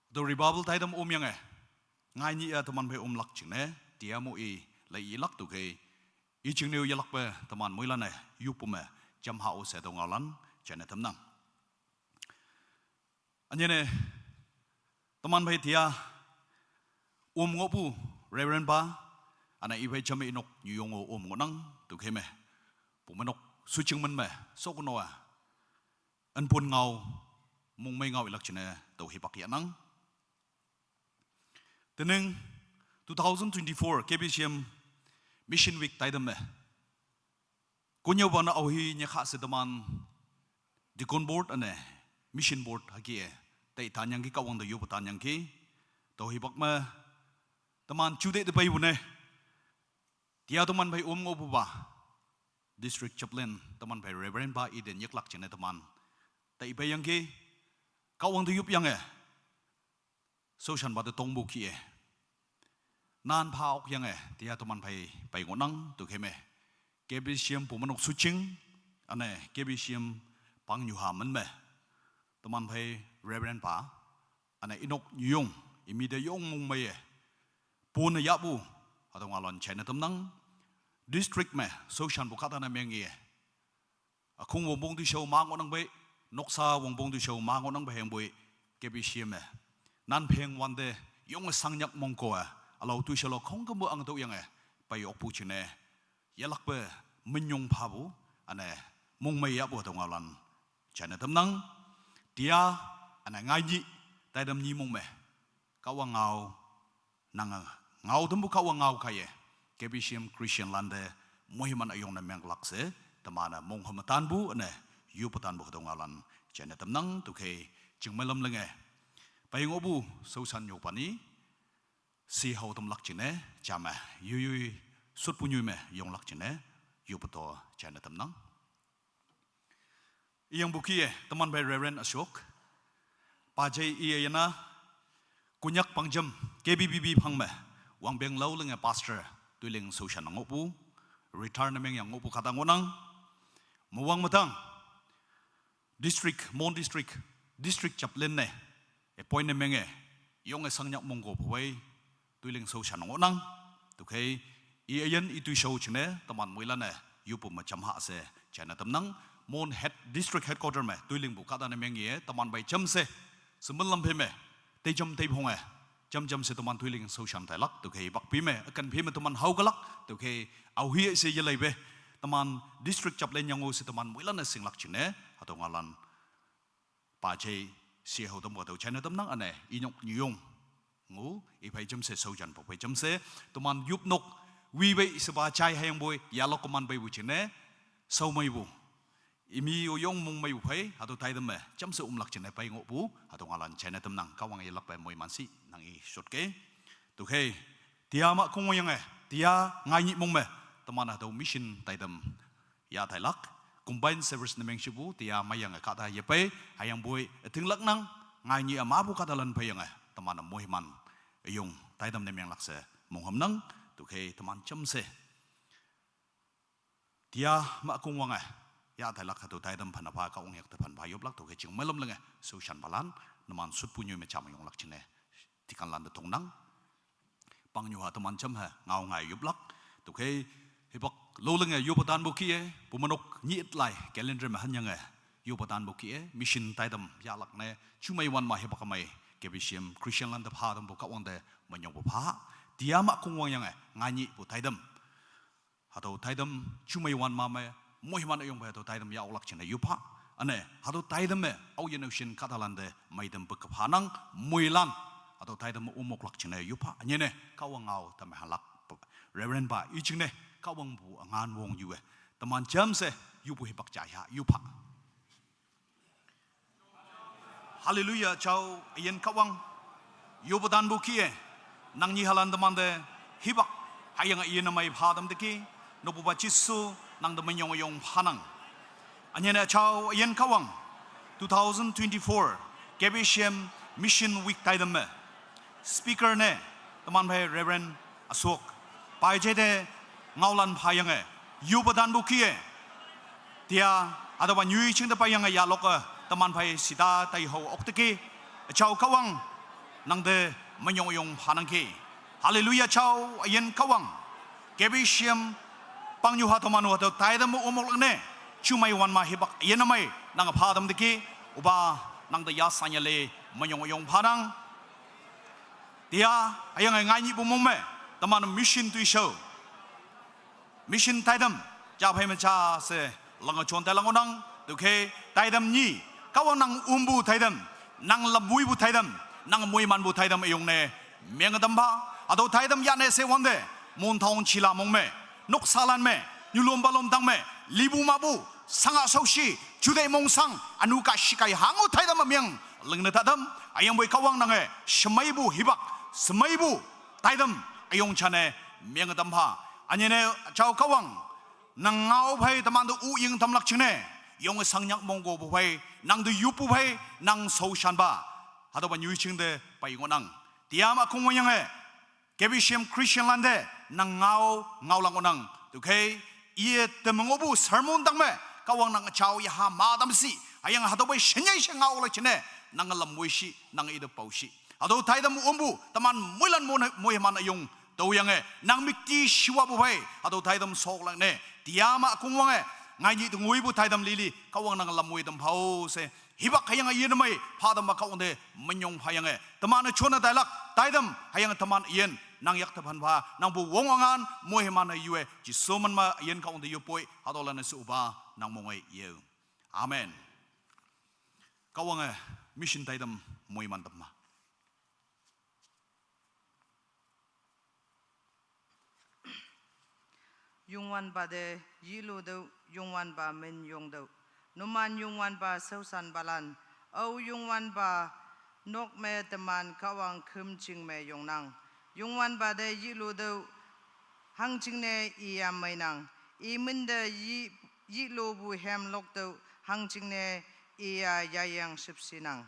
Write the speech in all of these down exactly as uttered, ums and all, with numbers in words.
Hatüo revival taidam omyange, ngai nyih-a teman phei omlak jingne, tia mo i, lai ilak tüokhei, i jingne-o yelakpe teman moilan-e, yupu me, jamha o she tüo ngaolan, jaine tamnang. Ünyene, teman phei tia, om ngohpu, Reverend pa, üne iphei jame inok nyuyong-o om ngohnang, tüokhei me, pumenok, suching men me, sokono-a, ünpon ngao, mongmei ngao ilak jingne, tao hipak yahnang. Tening, two thousand twenty-four K B C M Mission Week taidam me, Konyak wang-a aohi nyikha she teman Deacon Board üne Mission Board hüke-e, tei tanyangki Kahwang te yoppe tanyangki, tüo hipak me, teman juteih te peipu ne, tia teman phei om ngohpupa, District Chaplain teman phei Reverend pa ite nyiklak jingne teman, tei peiyangki, Kahwang te yopyange, shaoshanpa te tongpu kih-e, nan pha okyange, tia teman phei pei ngohnang tüokhei me, K B C M pumenok suching, üne K B C M pangnyuha men me, teman phei Reverend pa, üne inok nyuyong, imi te yong mongmeiye, pone yahpu, hatüo ngaolan jaine tamnang. District me shaoshanpu kahta ne meng-e, ükhong wongpong toishao ma ngohnang pei, noksa wongpong toishao ma ngohnang pei hüyangpoi, K B C M me, nan pheng wante, yonge shangnyak mongko-e, ülao toishao lao khongkümpu ang tüoyange, pei okpu jingne, yelakpe, minyong phapu, üne, mongmei yahpu hatüo ngaolan, jaine tamnang. Tia, üne ngai nyih, taidam nyi mong me, Kahwang ngao, nange, ngao tampu Kahwang ngao kaiye, K B C M Christian lante, moiman üyong ne menglak she, teman-e monghüm tanpu üne, yoppe tanpu hatüo ngaolan, jaine tamnang tüokhei, chingmei lam lenge, pei ngohpu, shaoshan nyopani, shi hao tamlak jingne, jame, yoiyoi, shotpu nyoi me yonglak jingne, yoppe to jaine tamnang. Iyangpu kih-e, teman phei Reverend Ashok, pajei iye yena, Konyak pangjam, K B B B phang me, wangpeng lao lenge pastor, Toiling shaoshan ngohpu, retire ne mengyang ngohpu kahta ngohnang, mewang metang, District, Mon District, District Chaplain ne, appoint ne menge, yonge shangnyak mongko phawei, Toiling shaoshan ngohnang, tüokhei, i üyin i toishao jingne, teman moilan-e, yoppe me jamha she, jaine tamnang, Mon Head, District Headquarter me, Toilingpu kahta ne meng-e, teman phei jamshe, shemen lam phei me, teijam teiphonge, jamjam she teman Toiling shaoshan tailak, tüokhei pakpi me, üken phei me teman haokelak, tüokhei, aohi she yelaipe, teman District Chaplain yang-o she teman moilan-e shinglak jingne, hatüo ngaolan, pajei, shi hao tampu hatüo jaine tamnang üne, inok nyuyong. Ngu, iphei jamshe shaojanpu phei jamshe, teman yopnok, wipei shepa jai hüyangpoi, yalok keman peipu jingne, shaomeipu. Imi-o yong mongmeipu phei, hatüo taidam me, jamshe omlak jingne pei ngohpu, hatüo ngaolan jaine tamnang, Kahwang yelakpe moiman shi, nang i shotke. Tüokhei, tia ma kongwangyange, tia ngai nyih mong me, teman hatüo mission taidam, yah tailak, combined service ne mengshipu, tia meiyange kahta yepei, hüyangpoi, ütinglaknang, ngai nyih-a mapu kahtalan peiyange, teman-e moiman, üyong, taidam ne menglak she, monghümnang, tüokhei teman jamshe. Tia ma kongwange, yah tailak hatüo taidam phanne pha Kahwang yakte phanpha yoplak tüokhei chingmei lam lenge, shaoshanpalan, numan shotpu nyoi me jam yonglak jingne, tikanlan te tongnang. Pangnyuha teman jam he, ngao ngai yoplak. Tüokhei, hipak lo lenge yoppe tanpu kih-e, pumenok nyit lai, calendar me hanyange, yoppe tanpu kih-e, mission taidam yahlak ne, jumei wan ma hipak mei, K B C M Christian lante pha tampu Kahwang te, menyongpu pha. Tia ma kongwangyange, ngai nyihpu taidam. Hatüo taidam, jumei wan ma me, moiman üyongpe hatüo taidam yahlak jingne yoppha. Üne, hatüo taidam me, aoyin aoshin kahtalante, meitam peke phanang, moilan. Hatüo taidam me omoklak jingne yoppha. Ünyene, Kahwang ngao tamme halak. Reverend pa, i jingne, Kahwangpu üngan wong yu-e. Teman jamshe, yopu hipak jaya, yoppha. Hallelujah, jao, üyin Kahwang. Yoppe tanpu kih-e. Nang nyihalan temante, hipak, hüyange üyin ümei pha tam teki, nopupa Jesu, nang te menyong yong phanang. Ünyene jao, üyin Kahwang, two thousand twenty-four, K B C M Mission Week taidam me. Speaker ne, teman phei Reverend Ashok. Pai jete, ngaolan phayange, yoppe tanpu kih-e. Tia, hatüopa nyoi chingte peiyange yahlokke, teman phei shita tai hao okteki. Jao Kahwang, nangte menyong yong phanangki. Hallelujah chao, ayin Kahwang. K B C M pangnyuha teman-u hatüo taite me omok lakne. Chumei wan ma hipak ayin ümei nang pha tamteki. Opa nangte ya sanya le menyong yong phanang. Tia, hüyange ngai nyih pu mong me, teman mission toishao. Mission taitam, ja phei me ja she, lange jon tailang ngohnang, tüokhei, taitam nyi, Kahwang nang ompu taitam, nang lamwoipu taitam, nang moimanpu taitam üyong ne, menge tampha, hatüo taitam yane she wante, Mon town chila mong me, noksalan me, nyulom palom tang me, lipu mapu, sanga shaoshi, jute mongsang, ünu ka shikai hango taitam ümeng, lingne tatam, hüyangpoi Kahwang nange, shemeipu hipak, shemeipu, taitam, üyong jane, menge tampha, ünyine, jao Kahwang, nang ngao phei temante üying tamlak jingne, yonge shangnyak mongkopu phei, nangte yoppu phei, nang shaoshanpa, hatüopa nyoi jingte, pei ngohnang. Tia me kongwangyange, K B C M Christianlante, nang ngao, ngaolak ngohnang. Tüokhei, iye teme ngohpu sermon tang me, Kahwang nang jao yaha ma tam shi, hüyange hatüopa shenyei she ngaolak jingne, nang lamwoi shi, nang ite pao shi. Hatüo taitam ompu, teman moilan mo-, moiman üyong, tüoyange, nang mükti shiwapu phei, hatüo taitam shoklak ne, tia me kongwange, ngai nyih te ngoipu taitam lili, Kahwang nang lamwoi tam phao she, hipak hüyange yin mei, pha tam me Kahwang te, menyong phayange, teman-e jone tailak, taitam, hüyange teman yin, nang yak te phan pha, nangpu wong üngan, moiman üyue, Jesu men me yin Kahwang te yopoi, hatüolan-e she opa, nang mong-e ye. Amen. Kahwange, mission taitam, moiman tam ma. Youngwanpa te yihlutüoh, Youngwanpa min yongtüoh. Numan Youngwanpa shaoshanpalan, ao Youngwanpa nok me teman Kahwang khümjing me yongnang. Youngwanpa te yihlutüoh, hangjingne iya meinang. I min te yi-, yihlupu hem loktüoh, hangjingne iya yayang shüpshinang.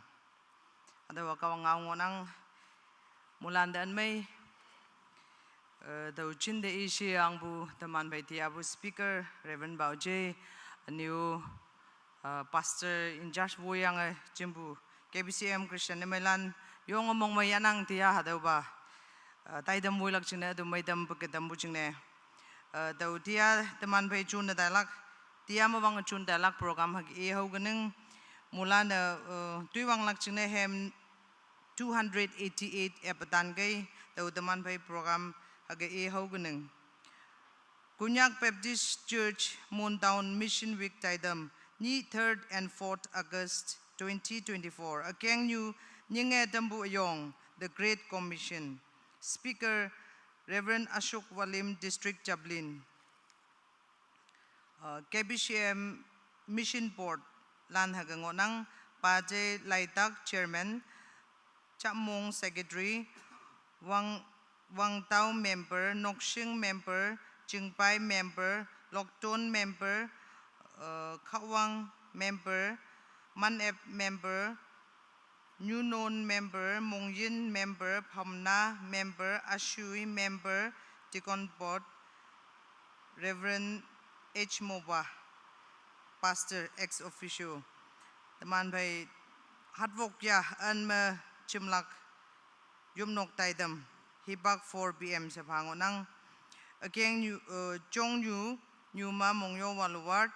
Hatüowa Kahwang ngao ngohnang, moilan te ünmei, eh, tao jinte ishi angpu teman phei tiapu speaker, Reverend Baoje, üne-o, eh, pastor in charge woiyange jimpu K B C M Christian ne meilan, yonge mong me yanang tia hatüopa, eh, taitam woilak jingne, hatüo meitam peke tampu jingne. Eh, tao tia teman phei jun ne tailak, tia me wang jun tailak program hüke i hao kening, moilan-e, eh, toiwanglak jingne hem two hundred eighty-eight epetan kei, tao teman phei program hüke i hao kening. Konyak Baptist Church, Mon Town Mission Week taitam, nyih third and fourth August twenty twenty-four. Ükeng nyu, nyinge tampu üyong, The Great Commission. Speaker, Reverend Ashok Walim, District Chaplain. Uh, K B C M Mission Board lan hüke ngohnang, Paje Laitak Chairman, Chamong Secretary, Wang, Wangtao Member, Nokshing Member, Chingpai Member, Lokton Member, uh, Khawang Member, Manep Member, Nyunon Member, Mongyin Member, Phamna Member, Ashui Member, Deacon Board, Reverend H Moba, Pastor ex officio. Teman phei hatwok ya ün me jimlak yopnok taitam, hipak four P M she pha ngohnang. Ükeng nyu, eh, Chongnyu, Nyuma Mongyo Walu Ward,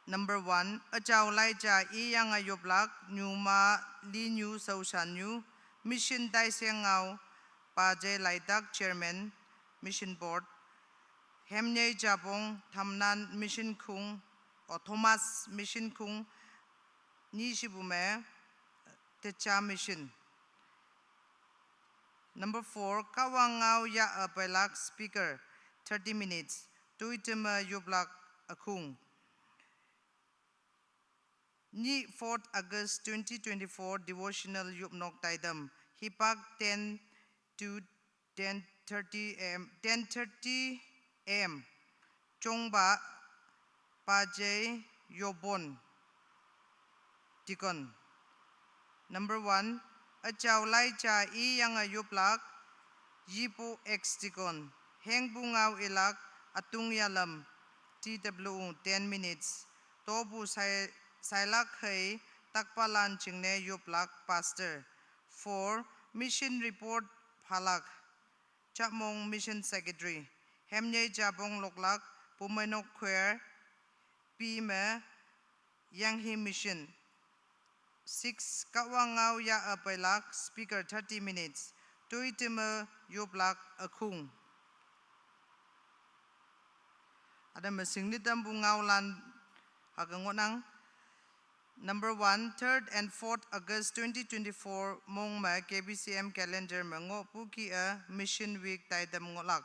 Number one, üjao lai ja iyange yoplak, Nyuma Linyu Shaoshan nyu, Mission Taisheng Ngao, Paje Laitak Chairman, Mission Board, Hemnyei Japong, Thamnan Mission Khung, oh, Thomas Mission Khung, Nyishibume, Techa Mission. Number four, Kahwang ngao ya üpeilak speaker, thirty minutes, toiteme yoplak ükhung. Nyih fourth August twenty twenty-four devotional yopnok taitam, hipak ten to ten thirty A M, ten thirty A M. Chongba Pajei Yobon, Deacon. Number one, üjao lai ja iyange yoplak, Yipu ex-deacon. Hengpu ngao ilak, Ütung Yalam, T W U, ten minutes. Topu sai, sailak hei, takpalan jingne yoplak, Pastor. Four, Mission report phalak. Chapmong Mission Secretary. Hemnyei Jabong loklak, Pumeinok Choir, Pi me, Yanghi Mission. Six, Kawang ngao ya apailak, speaker thirty minutes. Tui tima yoplak akhung. Ada masing ni tambu ngao lan hakangonang. Number one, third and fourth August twenty twenty-four, mongma K B C M calendar ma ngo puki a Mission Week taidam ngolak.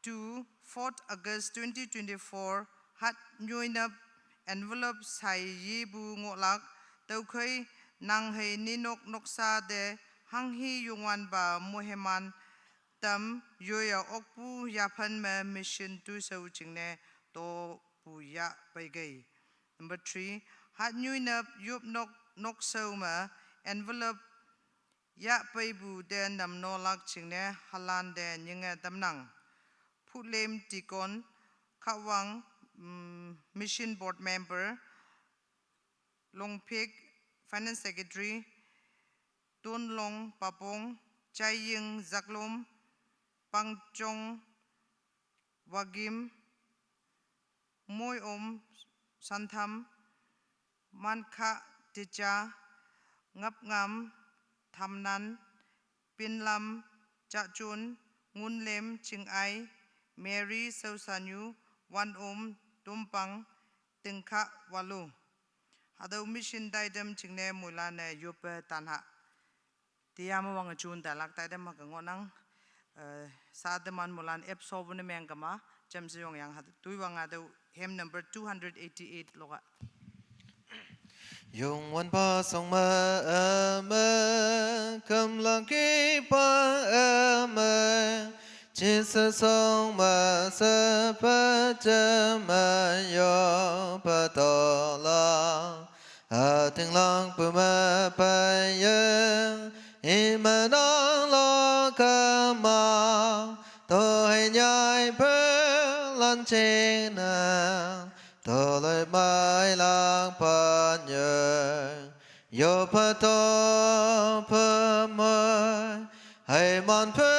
Two, fourth August twenty twenty-four, hat nyoinap envelope sai yibu ngolak, taukhoi nang hei ninok noksa de hanghi yungwan ba moheman tam yoya okpu yaphan ma mission tuisau chingne to pu ya paigei. Number three, hat nyoinap yup nok noksau ma envelope ya paibu de namno lak chingne halan de nyinge tamnang. Phutlem Tikon, Khawang, mm, Mission Board Member, Longphik, Finance Secretary, Tunlong Papong, Chaiying Zaklom, Pangchong Wagim, Moiom Santham, Mankha Techa, Ngapngam Thamnan, Pinlam Chachun, Ngunlem Chingai, Mary Sausanyu, Wanom Tumpang, Tingkha Walu. Hadau mission taidam chingne muilane yupe tanha. Tiyama wang achun talak taidam hakangonang. Eh, sa teman mulan ep sobu ne meng kama, jam se yong yang hat. Tui wang ada hem number two hundred eighty-eight loka. Yungwan pa song ma ama, kamlaki pa ama, Jesus song ma sa pa jama yo pa tola. Ating lang puma pa yang, imanang lo kama, to hai nyai pa lan ching na, to lai mai lang pa nyai. Yo pa to pa mai, hai man pa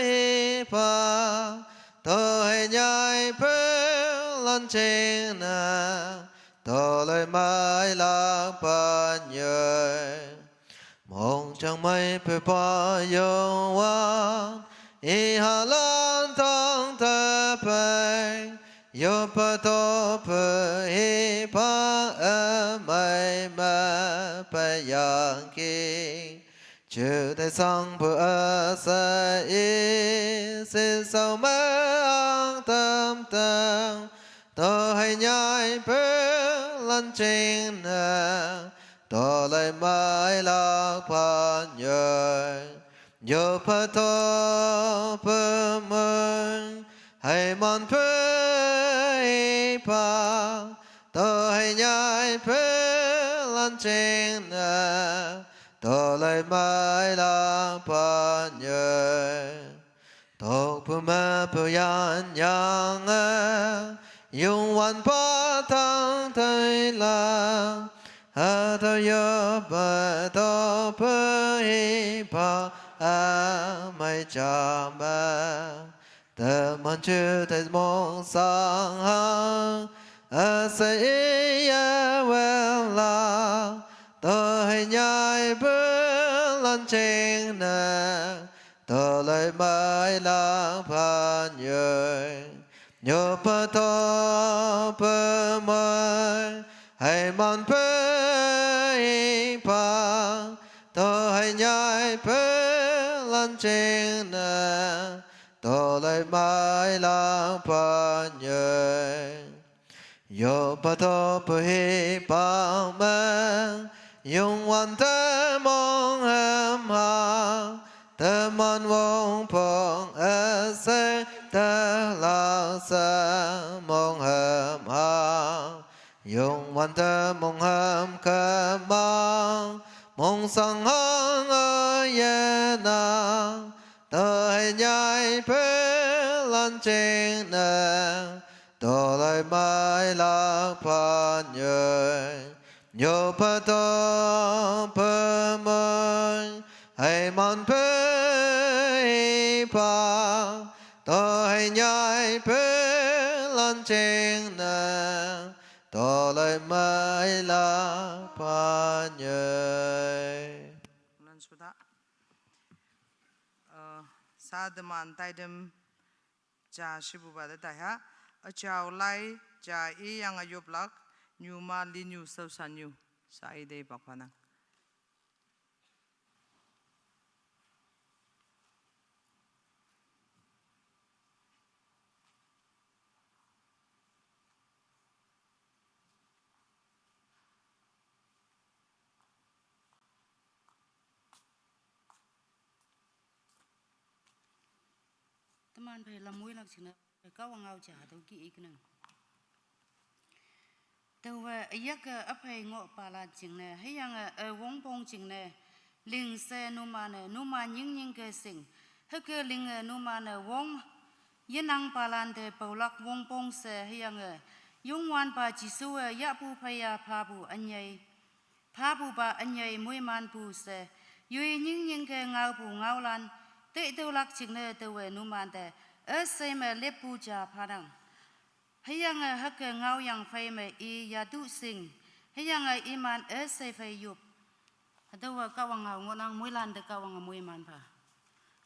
hi pa, to hai nyai pa lan ching na, to lai mai lang pa nyai. Mong chang mai pe pa yong wan, i ha lan tang ta pai, yo pa to pa hi pa a mai ma pa yang ki. Chu te sang pu a sa i si sau ma ang tam tang, to hai nyai pe lan ching na, to lai mai lak pa nyai. Yo pa to pa mai, hai man pe i pa, to hai nyai pe lan ching na, to lai mai lang pa nyai. Tok pu ma pu yan yang a, yung wan pa tang tai la, ha to yo pa to pa hi pa a mai cha ma. Te man chu te mong sang hang, a se i ya we la, to hai nyai pe lan ching na, to lai mai lang pa nyai. Yo pa to pa mai, hai man pe i pa, to hai nyai pe lan ching na, to lai mai lang pa nyai. Yo pa to pa hi pa ma, yung wan te mong hem ha, te man wong pong a se te la sa mong hem ha. Yung wan te mong hem ka mang, mong sang hang a ye na, to hai nyai pe lan ching na, to lai mai lang pa nyai. Yo pa to pa mai, Hei man pei pa, to hei nyai pei lan ching na, to lai mai la pa nyei. Lan suda. Uh, sa deman tai dem ja shibu ba de tai ha. A chao lai ja i yang a yup lak, nyu ma li nyu sau san nyu. Sa i de bak pa nang. Teman phei lam wui lak ching ne, kau ngau cha tau ki ik nang. Tau wa yak a phei ngo pa lan ching ne, hei yang a wong pong ching ne, ling se numa ne, numa nying nying ke sing. Hei ke ling a numa ne wong, ye nang pa lan de pau lak wong pong se, hei yang a yung wan pa Jisu a ya pu phei ya pha pu an yei. Pha pu ba an yei mui man pu se, yui nying nying ke ngau pu ngau lan, te tau lak ching ne tau we nu man te, e sei me lep pu ja pha nang. Hei yang e hak ke ngau yang fei me i ya du sing, hei yang e i man e sei fei yup. Hatau we kau wang ngau ngo nang mui lan te kau wang mui man pha.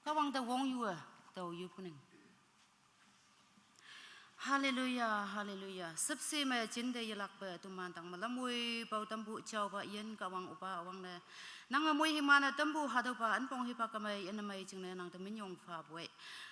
Kau wang te wong yu e, tau yup ning. Haleluya, haleluya. Sepsi me chin de yelak pe tuman tang malam wui pau tambu chau ba yen kau wang upa wang ne. Nang a mui himana tambu hadu pa an pong hipa kamai en mai ching ne nang te min yong fa buai.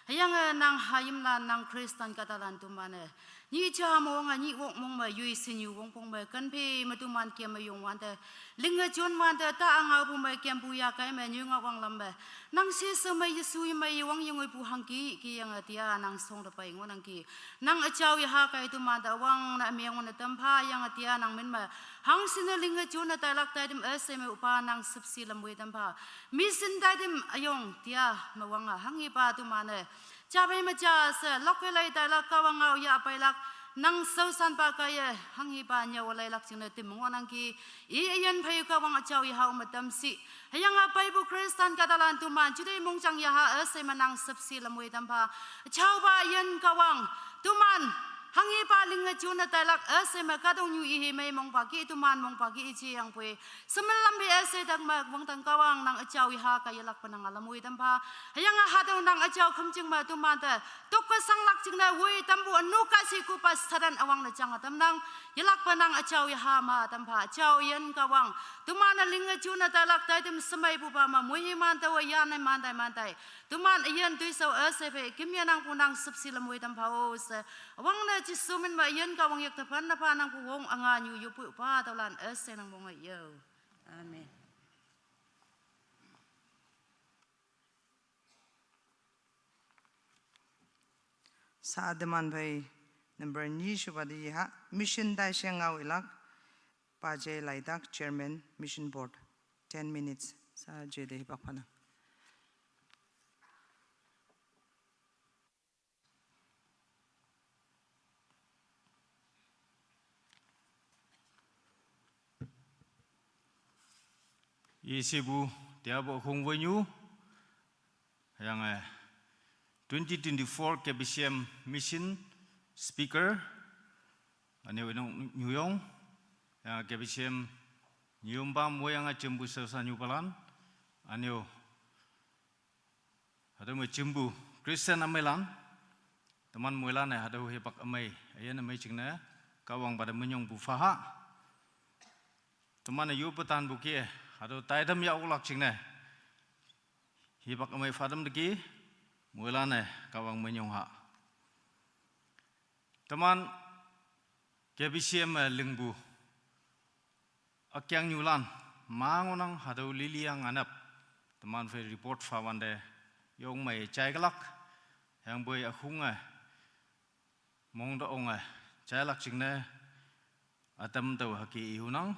Hayang a nang hayim lan nang Kristan kata lan tuman ne. Ni cha mo wang a ni wok mong ma yui sin yu wong pong ma kan phi ma tuman kiam ma yong wan te. Ling a chun wan te ta a ngau pu ma kiam pu ya kai ma nyu ngau wang lam ma. Nang si sa ma Yesu ma yi wang yong pu hang ki ki yang a tia nang song da pai ngo nang ki. Nang a chau ya ha kai tuman ta wang na mi wang na tam pha yang a tia nang min ma. Hang sin a ling a chun a tai lak tai dim a se ma upa nang sip si lam wui tam pha. Mi sin tai dim a yong tia ma wang a hang i pa tuman ne. Cha bai ma cha se, lok ke lai tai lak ka wang au ya pai lak, nang sau san pa ka ye, hang hi pa nyau lai lak ching ne tim ngo nang ki, i yen phai ka wang a chau i hau ma tam si. Hayang a pai bu Kristan ka talan tuman, chu dei mong chang ya ha, a se ma nang sep si lam wei tam pha. Chau ba yen ka wang, tuman, hang hi pa ling a chu na tai lak, a se ma ka dong nyu i hi mei mong pa ki, tuman mong pa ki i chi yang pui. Semen lam bi ese dang ma wang tang kawang nang achau i ha ka yelak pa nang alamui tam pha. Hayang a ha dong nang achau kham ching ma tuman ta. Tuk ka sang lak ching na wui tam bu anu ka si ku pa sadan awang na chang atam nang. Yelak pa nang achau i ha ma tam pha. Achau yen kawang. Tuman a ling a chu na ta lak tai tim semai bu pa ma mui hi man ta wa yan nai man tai man tai. Tuman a yen tui sau ese pe kim ya nang pu nang sip si lamui tam pha o se. Awang na chi sumin ma yen kawang yak ta pan na pa nang pu wong anga nyu yu pu pa tau lan ese nang wong a yo. Amen. Sa deman bai number ni shuba di ha. Mission dai sheng ngau ilak. Pa J Laidak, Chairman, Mission Board. Ten minutes. Sa J de bak pana. Isibu tiabo khung wenyu yang eh twenty twenty-four K B C M mission speaker anyo inong nyuyong yang K B C M nyumbam wayang a chimbu sa nyupalan anyo Hadu me chimbu Christian amai lan, teman mui lan eh hadu hipak amai, ayan amai ching ne, kawang pada menyong bu faha. Teman eh yu petan bu kie, hadu taidam ya ulak ching ne. Hipak amai fadam deki, mui lan eh kawang menyong ha. Teman K B C M eh lingbu. Akyang nyulan, mangonang hadu liliang anap. Teman fe report fa wande, yong mai chai kalak, yang bui akhung eh, mong da ong eh, chai lak ching ne, atam tau haki ihunang.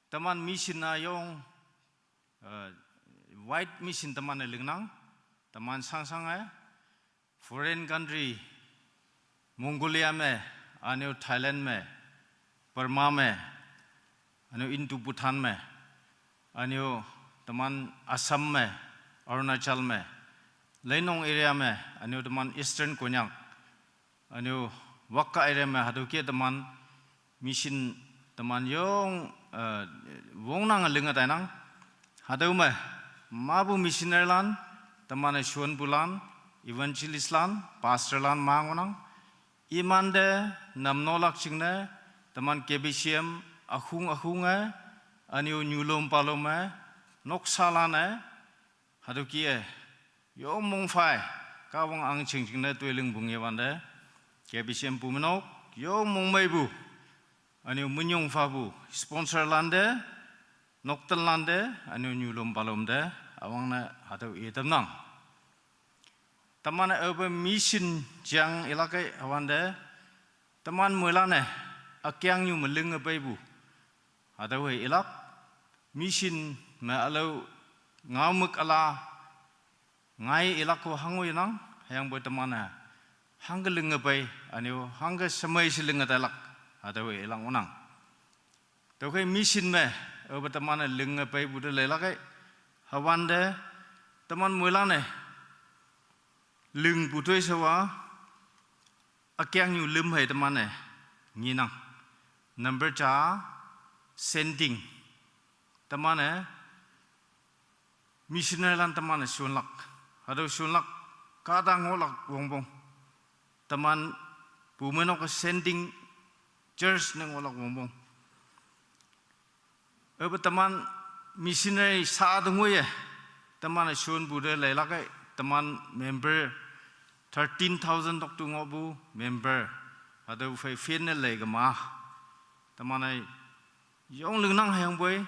Teman mission na yong, eh, white mission teman eh lingnang, teman sang sang eh, Foreign country, Mongolia me, anyo Thailand me, Burma me, anyo Indo Bhutan me, anyo teman Assam me, Arunachal me, Leinong area me, anyo teman Eastern Konyak, anyo Wakka area me, hatüo kih-e teman mission teman yong, eh, wongnange linge tainang. Hatüo me, mapu missionary lan, teman-e shonpulan, evangelist lan, pastor lan ma ngohnang. Imante namnolak jingne, teman K B C M ükhung ükhunge, anyo nyulom palom me, noksalan-e, hatüo kih-e, yong mongphai, Kahwang ahngching jingne toi lingpu ngewante, K B C M pu me nok, yong mongmeipu, anyo minyong phapu, sponsor lante, nokten lante, anyo nyulom palom te, üwangne hatüo i tamnang. Teman-e aope mission jang ilak-e hüwante, teman moilan-e, ükeangnyu me linge peipu. Hatüo hei ilak, mission me ülao ngaomük üla, ngai ilak-o hango yenang, hüyangpoi teman-e, hangke linge pei, anyo, hangke shemei she linge tailak, hatüo hei ilak ngohnang. Tüokhei mission me, aope teman-e linge peipu te leilak-e, hüwante, teman moilan-e, lingpu toi shawa, ükeangnyu lüm hei teman-e, ngenang. Number ja, sending. Teman-e, missionary lan teman-e shonlak. Hatüo shonlak, kahta ngohlak wongpong. Teman, pu me nok-e sending church ne ngohlak wongpong. Aope teman missionary sa te ngoiye, teman-e shonpu te leilak-e, teman member thirteen thousand toktu ngohpu member, hatüo phei fan ne lei kema. Teman-e yong lingnang hüyangpoi,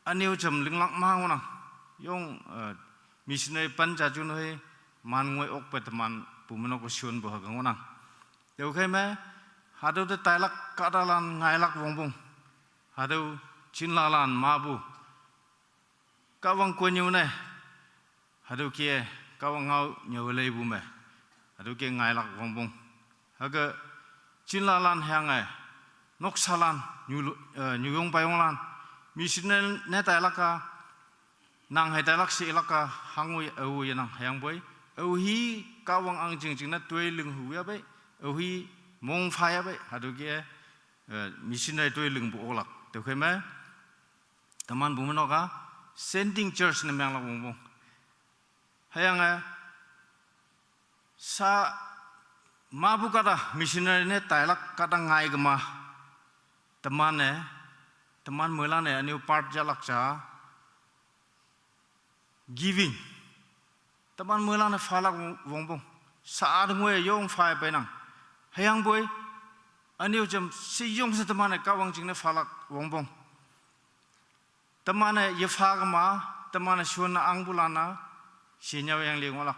ünyo jam linglak ma ngohnang. Yong, eh, missionary pen ja jun hei, man ngoi okpe teman pu me nok-e shonpu hüke ngohnang. Tüokhei me, hatüo te tailak kahtalan ngailak wongpong. Hatüo jinlalan mapu. Kahwang konyu ne. Hatüo kih-e, Kahwang ngao nyüo leipu me. Hatüo kih-e ngailak wongpong. Hüke jinlalan hüyange, noksalan, nyu, eh, nyuyong payonglan. Missionary ne tailak-a, nang hei tailak she ilak-a, hango ye, ao yenang hüyangpoi. Aohi Kahwang ahngching jingne toi linghu yapei. Aohi mongpha yapei. Hatüo kih-e, eh, missionary toi lingpu oklak. Tüokhei me, teman pu me nok-a, sending church ne menglak wongpong. Hüyange, sa mapu kahta missionary ne tailak kahta ngai kema. Teman-e, teman moilan-e ünyo part yahlak ja, giving. Teman moilan-e phalak wong-, wongpong. Sa-a te ngoiye yong pha peinang. Hüyangpoi, ünyo jam sheyong she teman-e Kahwang jingne phalak wongpong. Teman-e yepha kema, teman-e shonne ahngpulan-a, shenyao yang li ngohlak.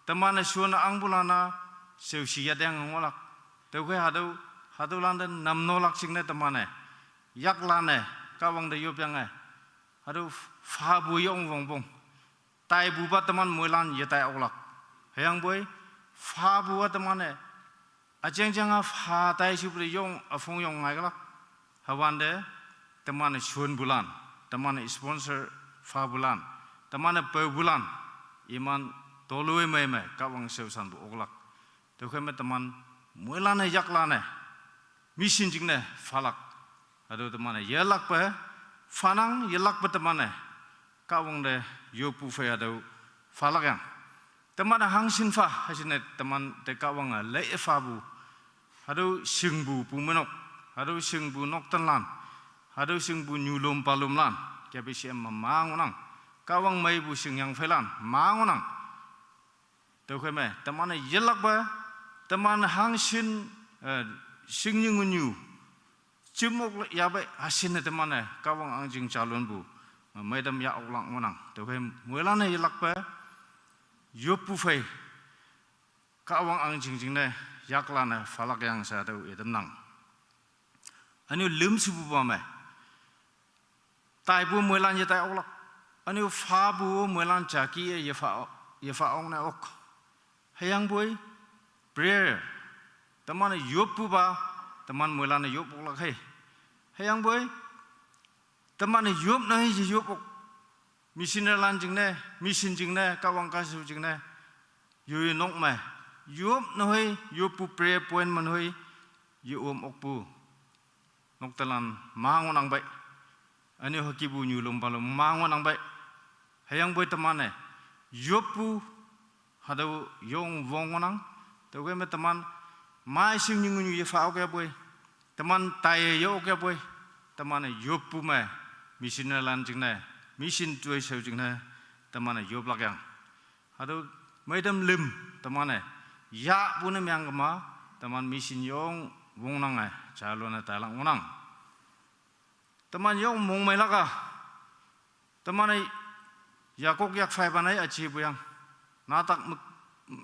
Teman-e shonne ahngpulan-a, shaoshi yateng ngohlak. Tüokhei hatüo, hatüolan te namnolak jingne teman-e, yaklan-e, Kahwang te yopyange, hatüo phapu yong wongpong. Taipupa teman moilan yetai oklak. Hüyangpoi, phapu-a teman-e, üjeng jeng-a pha tai shepu te yong, üphong yong ngaikelak. Hüwante, teman-e shonpulan, teman-e sponsor phapulan, teman-e paopulan, iman toloimei me Kahwang shaoshanpu oklak. Tüokhei me teman moilan-e yaklan-e, mission jingne phalak. Hatüo teman-e yelakpe, phanang yelakpe teman-e, Kahwang te yoppu phei hatüo phalak yang. Teman-e hangshin pha, hangshin-e teman te Kahwange lei phapu. Hatüo shingpu pu me nok, hatüo shingpu noktenlan, hatüo shingpu nyulom palomlan, K B C M me ma ngohnang. Kahwang meipu shingyang pheilan ma ngohnang. Tüokhei me, teman-e yelakpe, teman hangshin, eh, shingnyu ngunyu jimok yapei hashin-e teman-e Kahwang ahngching jalonpu, eh, meitam yah oklak ngohnang. Tüokhei moilan-e yelakpe, yoppu phei, Kahwang ahngching jingne, yaklan-e phalak yang she hatüo i tamnang. Ünyo lüm shepupa me, taipu moilan yetai oklak. Ünyo phapu moilan jaki-e yepha, yepha okne ok. Hüyangpoi, prayer. Teman-e yoppupa, teman moilan-e yop oklak hei. Hüyangpoi, teman-e yopne hei yeyop ok. Missionary lan jingne, mission jingne, Kahwang kasu jingne, yoi nok me, yop nahoi, yoppu prayer point me nahoi, ye-om okpu. Noktelan ma ngohnang pei. Üne-o hükepu nyulom palom ma ngohnang pei. Hüyangpoi teman-e yoppu hatüo yong wong ngohnang. Tüokhei me teman mai shingnyu ngunyu yepha okyapoi. Teman taiye ye okyapoi. Teman-e yoppu me missionary lan jingne, mission toishao jingne, teman-e yoplak yang. Hatüo meitam lüm teman-e yahpu ne mengkema, teman mission yong wongnange jalone tailak ngohnang. Teman yong mongmeilak-a, teman-e yakok yakphei pan-e üjepu yang. Natak mük,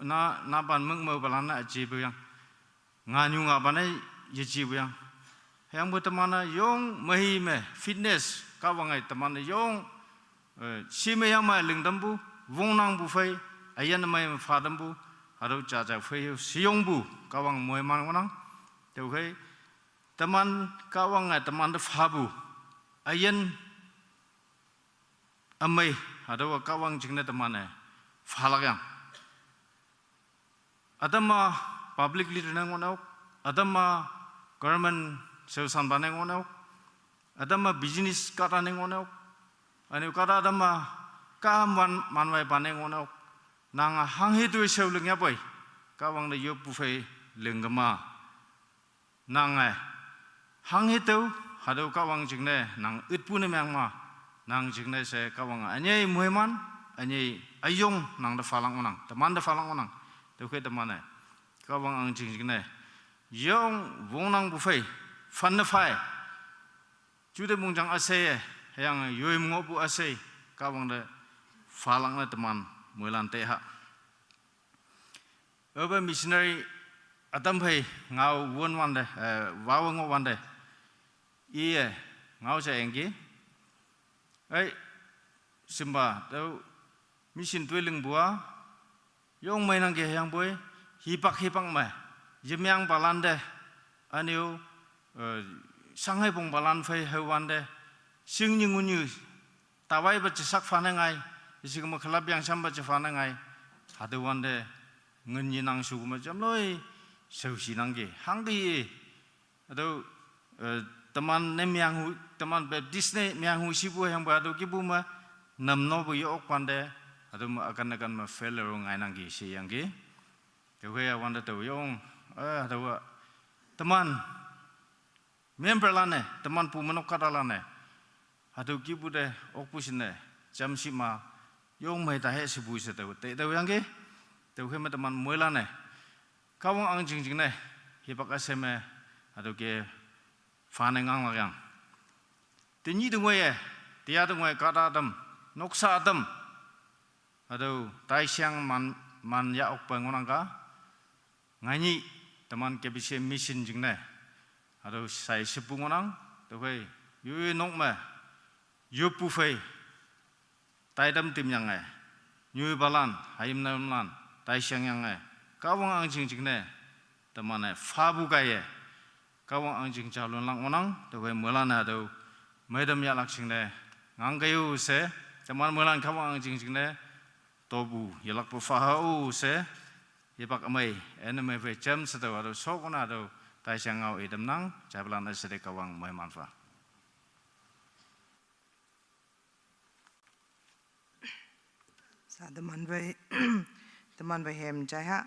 na, napan mükmepalan-e üjepu yang. Nganyu ngapan-e yejepu yang. Hüyangpoi teman-e yong mei me fitness Kahwange teman-e yong, eh, shime yangme lingtampu, wongnangpu phei, üyin mei me phatampu, hatüo jaja phei sheyongpu Kahwang moiman ngohnang. Tüokhei teman Kahwange temante phapu üyin ümei, hatüowa Kahwang jingne teman-e phalak yang. Ütam-a public leader ne ngohnang ok, ütam-a government shaoshanpa ne ngohnang ok, ütam-a business kahta ne ngohnang ok, üne-o kahta ütam-a kaham wan manwaipa ne ngohnang ok, nange hanghe toi shao lingyapoi, Kahwang te yoppu phei lingkema. Nange hanghe tüo, hatüo Kahwang jingne nang ütpu ne mengma, nang jingne she Kahwange ünyei moiman, ünyei üyong nangte phalak ngohnang, temante phalak ngohnang. Tüokhei teman-e Kahwang ahngching jingne yong wongnangpu phei, phanne phei, jute mongjang üsheiye, hüyange yoi me ngohpu üshei, Kahwang te phalak ne teman moilan te ha. Aope missionary ütam phei ngao won wante, eh, wawe ngoh wante, iye ngao ja yangki. Ei, shimpa tüo mission toi lingpu-a yong meinangki hüyangpoi, hipak hipak me yemengpalan te, üne-o, eh, shanghei pongpalan phei hao wante, shingnyu ngunyu tawaipa jesak phane ngai, yeshikema khalap yangshampa je phane ngai, hatüo wante ngin yenang shu me jamloi shaoshi nangki hangke. Hatüo, eh, teman ne menghu, teman Baptist ne menghu shipu hüyangpoi hatüo kihpu me namnopu ye-ok wante, hatüo me akan akan me failure ngainangki sheyangki. Tüokhei-a wante tao yong, eh, hatüowa teman memberlan-e, teman pu menok kahtalan-e, hatüo kihpu te okpu shinne jamshi ma, yong mei ta he shepu she tao te tao yangki. Tüokhei me teman moilan-e Kahwang ahngching jingne hipak üshei me hatüo ke phane nganglak yang. Tenyih te ngoiye, teya te ngoi kahta ütam, noksa ütam, hatüo taishang man, man yah okpe ngohnang ka. Ngainyih teman K B C M mission jingne hatüo sai shepu ngohnang. Tüokhei yoi nok me yoppu phei taitam timyange, nyoipalan hayimnamlan taishangyange, Kahwang ahngching jingne teman-e phapu kaiye, Kahwang ahngching jalonlak ngohnang. Tüokhei moilan-e hatüo meitam yahlak jingne ngangkei-o she, teman moilan Kahwang ahngching jingne topu yelakpe pha ha-o she, hipak ümei, üne mei phei jam she tao hatüo shokna hatüo taishang ngao itamnang. Jaipalan üshei te Kahwang moiman pha. Sa teman phei, teman phei hem jai ha.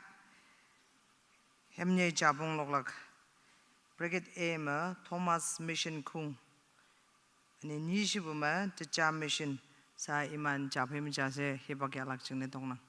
Hem nyei japong loklak. Bracket A me Thomas Mission Khung. Üne nyi shepu me Teja Mission. Sa iman japhei me ja she hipak yahlak jingne tongnang.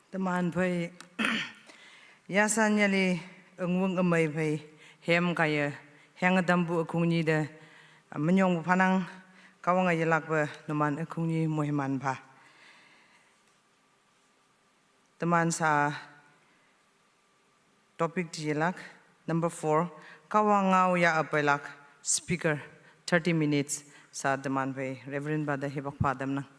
Teman phei, yasan yali, engweng emei phei, hem kaiye, heng tampu ekhung nyi te, minyong phanang, Kahwange yelakpe, numan ekhung nyi moiman pha. Teman sa topic ti yelak, number four, Kahwang ngao ya-e peilak, speaker, thirty minutes, sa teman phei, Reverend Father hipak pha tamnang.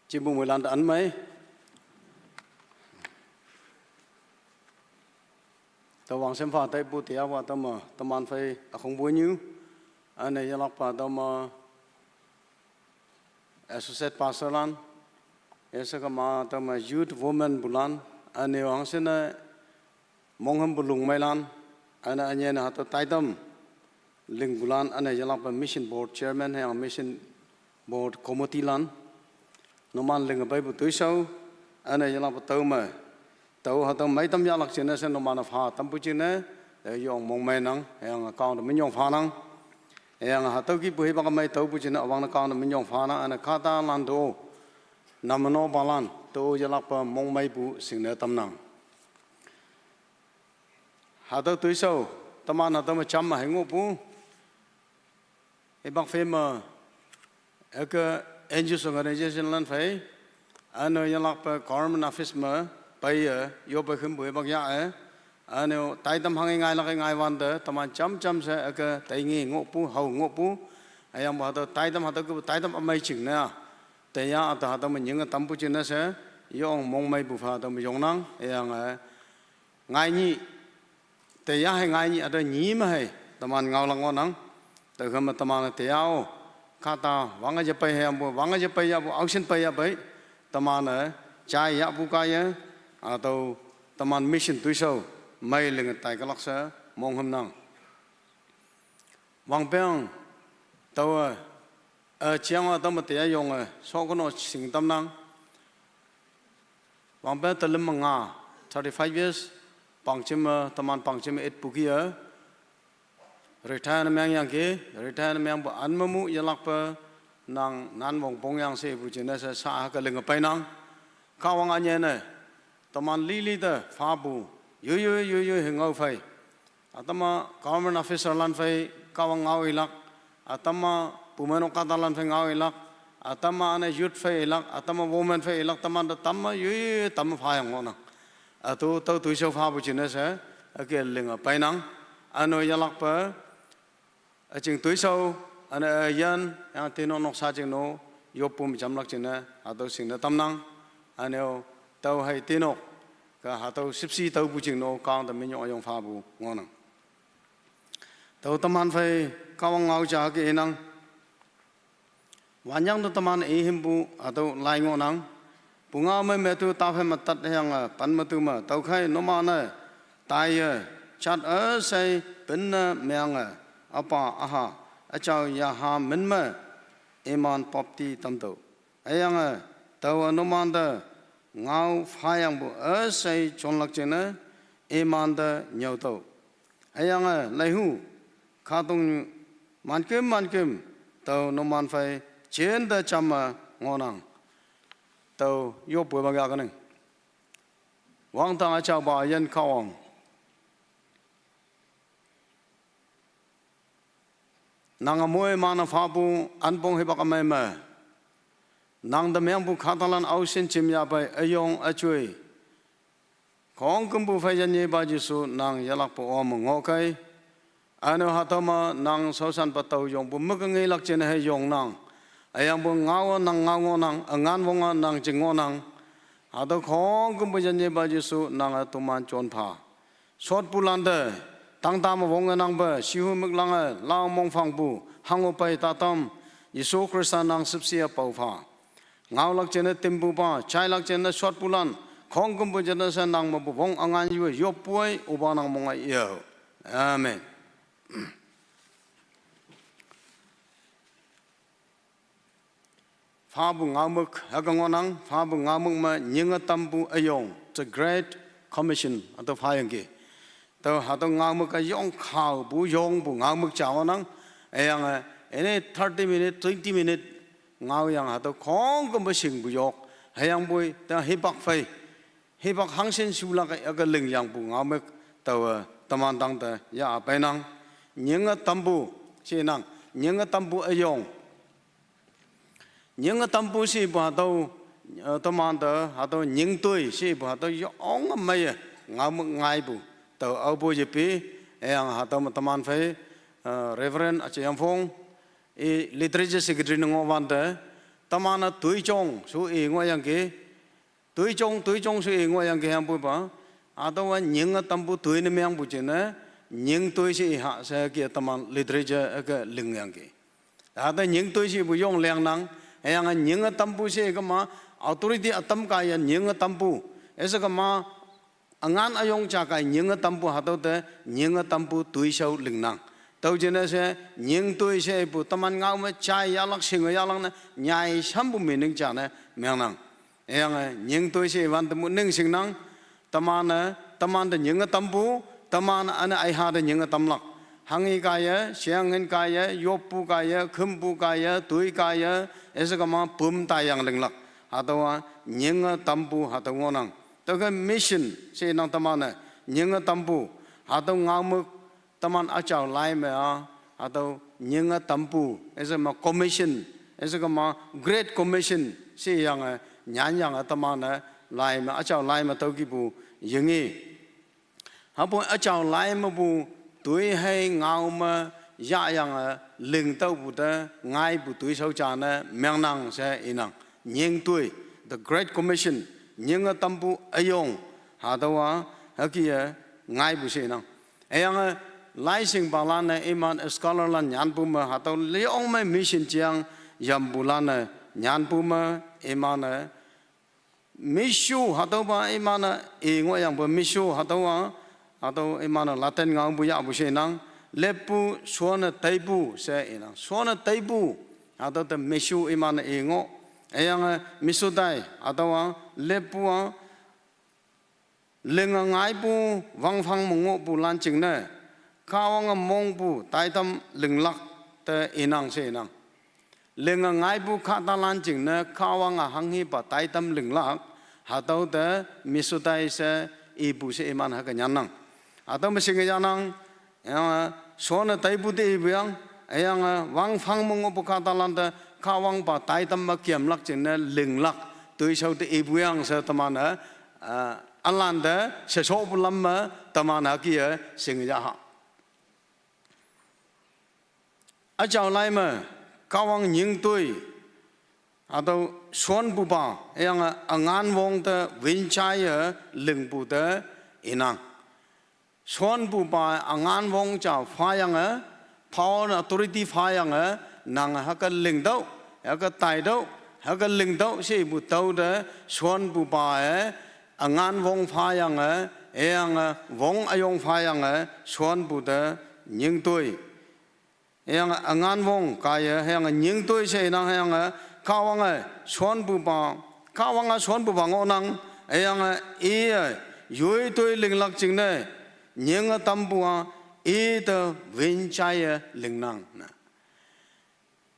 Chipu moilan te anmei. Tüowang shem pha taipu tia wa tüoma, teman phei akhongpu nyu. Üne yelakpa tüoma associate pastor lan. Yeshe kema tüoma youth women pulan. Üne hangshinne monghümpu lungmeilan. Üne ünyei ne hatüo taitam lingpulan. Üne yelakpa mission board chairman hüyange mission board committee lan. Numan linge peipu toishao. Üne yelakpa tüome. Tao hatüo meitam yahlak jingne she numan-e pha tampu jingne, te yong mongmeinang, hüyange Kahwang te minyong phanang. Hüyange hatüo kihpu hipak mei taopu jingne üwangne Kahwang te minyong phanang, üne kahtalan to. Namno palan, to yelakpa mongmeipu shingne tamnang. Hatüo toishao, teman hatüo me jam me hei ngohpu. Hipak phei me, üke N G Os organization lan phei, üne yelakpe government office me, peiye, yoppe khümpu hipak ya-e, üne taitam hanghe ngailak ngai wante, teman jam jam she, üke teingi ngohpu, hao ngohpu, hüyangpu hatüo taitam hatüo ke taitam ümei jingne, teya ate hatüo me nyinge tampu jingne she, yong mongmeipu pha hatüo me yongnang, hüyange, ngai nyih, teya hei ngai nyih, hatüo nyi me hei, teman ngaolak ngohnang, tüokhei me teman-e teya-o, kahta wange yepei hüyangpu, wange yepei yahpu, aoshin pei yahpei, teman-e, jai yahpu kaiye, hatüo, teman mission toishao, mei linge taikelak she, monghümnang. Wangpeng, taowe, eh, jiang-a tüome teya yonge, shokono shing tamnang. Wangpeng telüm me nga, thirty-five years, pangjim me, teman pangjim me itpu ki-e, retire ne mengyangki, retire ne mengpu an me mu yelakpe, nang nan wongpong yang she ipu jingne she sa hüke linge peinang. Kahwang ünyei ne, teman lili te phapu, yoi yoi yoi yoi hei ngao phei. Ütam-a government officer lan phei Kahwang ngao ilak, ütam-a bumeinok kahtalan phei ngao ilak, ütam-a üne youth phei ilak, ütam-a women phei ilak, teman te tamme yoi yoi tamme phayang ngohnang. Üto tüo toishao phapu jingne she, üke linge peinang, üne-o yelakpe, üjing toishao, üne üyin, hüyange tinok noksa jing no, yoppu me jamlak jingne, hatüo shingne tamnang, üne-o, tüo hei tinok, ke hatüo shüpshe taopu jing no, Kahwang te minyong üyong phapu ngohnang. Tüo teman phei, Kahwang ngao ja hüke inang. Wanyang te teman ihimpu, hatüo lai ngohnang. Pungao me metu taphei me tat hüyange, pen metu me, tüokhei numan-e, taiye, jat üshei, penne meange, üpa üha, üjao yaha min me, iman popti tamtüoh. Hüyange, taowe numan te, ngao phayangpu üshei jonlak jingne, iman te nyüotüoh. Hüyange, leihu, kahtoknyu, manküm manküm, tao numan phei, jinte jamme ngohnang. Tao yoppu wang ya keneng. Wangdang üjaopa üyin Kahwang. Nange moiman-e phapu anpong hipak ümei me. Nang te mengpu kahtalan aoshin jim yahpei üyong üjoi. Khongkümpu phei yanyepa Jesu nang yelakpe ome ngohkei. Üne hatüo me nang shaoshanpa tao yongpu meke ngelak jingne hei yongnang. Hüyangpu ngao-a nang ngao ngohnang, üngan wonge nang jing ngohnang. Hatüo khongkümpu yanyepa Jesu nange toman jon pha. Shotpulante, tangta me wonge nangpe, shihu müklange, lao mongphangpu, hango pei tatam, Jesu Khrista nang shüpshe-a pao pha. Ngaolak jingne timpupa, jailak jingne shotpulan, khongkümpu jingne she nang mepu wong üngan yue yoppu ei, üpa nang mong-a yo. Amen. Phapu ngaomük hüke ngohnang, phapu ngaomük me nyinge tampu üyong, the Great Commission, hatüo phayangki. Tao hatüo ngaomük üyong khaopu yongpu ngaomük ja ngohnang, Hüyange, ene thirty minute, twenty minute ngaoyang hatüo khongkümpu shingpu yok. Hüyangpoi, ta hipak phei. Hipak hangshin shulak ake lingyangpu ngaomük taowe teman tangte ya peinang. Nyinge tampu, shinang, nyinge tampu üyong. Nyinge tampu shepu hatüo, eh, temante, hatüo nyingtoi shepu hatüo yonge meiye ngaomük ngaipu. Tao aopu yepi, hüyange hatüo me teman phei, eh, Reverend Ache Yangfong, i literature secretary ne ngohwante, teman-e toijong, shu i ngohyangki, toijong, toijong shu i ngohyangki hüyangpupa, hatüowa nyinge tampu toi ne mengpu jingne, nyingtoi she i ha she ke teman literature ke lingyangki. Hatüo nyingtoi shepu yong liangnang, hüyange nyinge tampu she kema, authority ütam kaiye nyinge tampu, üshe kema, üngan üyong ja kai nyinge tampu hatüo te, nyinge tampu toishao lingnang. Tüo jingne she, nyingtoi shepu teman ngao me jai yahlak shinge yahlak ne, nyai shampu meaning ja ne mengnang. Hüyange, nyingtoi she wante mu ning shingnang, teman-e, temante nyinge tampu, teman üne aiha te nyinge tamlak. Hanghi kaiye, sheanghin kaiye, yoppu kaiye, khümpu kaiye, toi kaiye, üshe kema püm taiyang linglak. Hatüowa nyinge tampu hatüo ngohnang. Tüoke mission she nang teman-e, nyinge tampu, hatüo ngaomük teman üjao lai me-a, hatüo nyinge tampu, üshe me commission, üshe kema Great Commission sheyange, nyanyange teman-e lai me, üjao lai me tüokihpu yinge. Hüpoi üjao lai mepu toi hei ngao me yahyange lingtüohpu te ngaipu toishao ja ne mengnang she inang. Nyingtoi, the Great Commission, nyinge tampu üyong, hatüowa hüke-e ngaipu she inang. Hüyange laishingpalan-e iman scholarlan nyanpu me hatüo liyong me mission jeang yampulan-e nyanpu me iman-e mission hatüopa iman-e i ngohyangpu mission hatüowa, hatüo iman-e Latin ngaopu yahpu she inang, leppu shonne teipu she inang. Shonne teipu, hatüo te mission iman-e i ngoh. Hüyange mission tai, hatüowa leppu-a, linge ngaipu wangphang me ngohpulan jingne, Kahwange mongpu taitam linglak te inang she inang. Linge ngaipu kahtalan jingne Kahwange hanghipa taitam linglak, hatüo te mission tai she ipu she iman hüke nyannang. Hatüo me shinge yahnang, hüyange shonne teipu te ipuyang, hüyange wangphang me ngohpu kahtalan te Kahwangpa taitam me kemlak jingne linglak, toishao te ipuyang she teman-e, eh, ülante sheshopu lam me teman hüke-e shinge yaha. Üjao lai me, Kahwang nyingtoi, hatüo shonpupa, hüyange üngan wong te win jaiye lingpu te inang. Shonpupa üngan wong ja phayange, power authority phayange, nang hüke lingtüoh, hüke taitüoh, hüke lingtüoh shepu tüo te shonpupa-e, üngan wong phayange, hüyange wong üyong phayange shonpu te nyingtoi. Hüyange üngan wong kaiye, hüyange nyingtoi she inang, hüyange Kahwange shonpupa, Kahwange shonpupa ngohnang, hüyange iye yoitoi linglak jingne, nyinge tampu-a, i te win jaiye lingnang ne.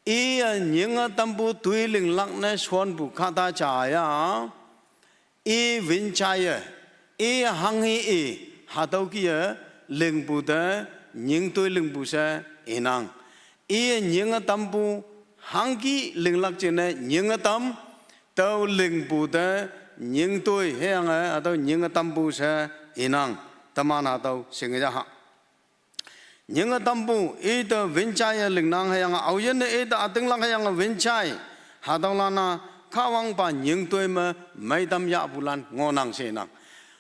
Iye nyinge tampu toi linglak ne shonpu kahta ja ya, i win jaiye, i hanghi i, hatüo kih-e lingpu te, nyingtoi lingpu she inang. Iye nyinge tampu hangki linglak jingne nyinge tam, tüo lingpu te, nyingtoi hüyange hatüo nyinge tampu she inang. Teman hatüo shinge yaha. Nyinge tampu, ite win jaiye lingnang hüyange, aoyinne ite ütinglak hüyange win jai. Hatüolan-a, Kahwangpa nyingtoi me meitam yahpulan ngohnang she nang.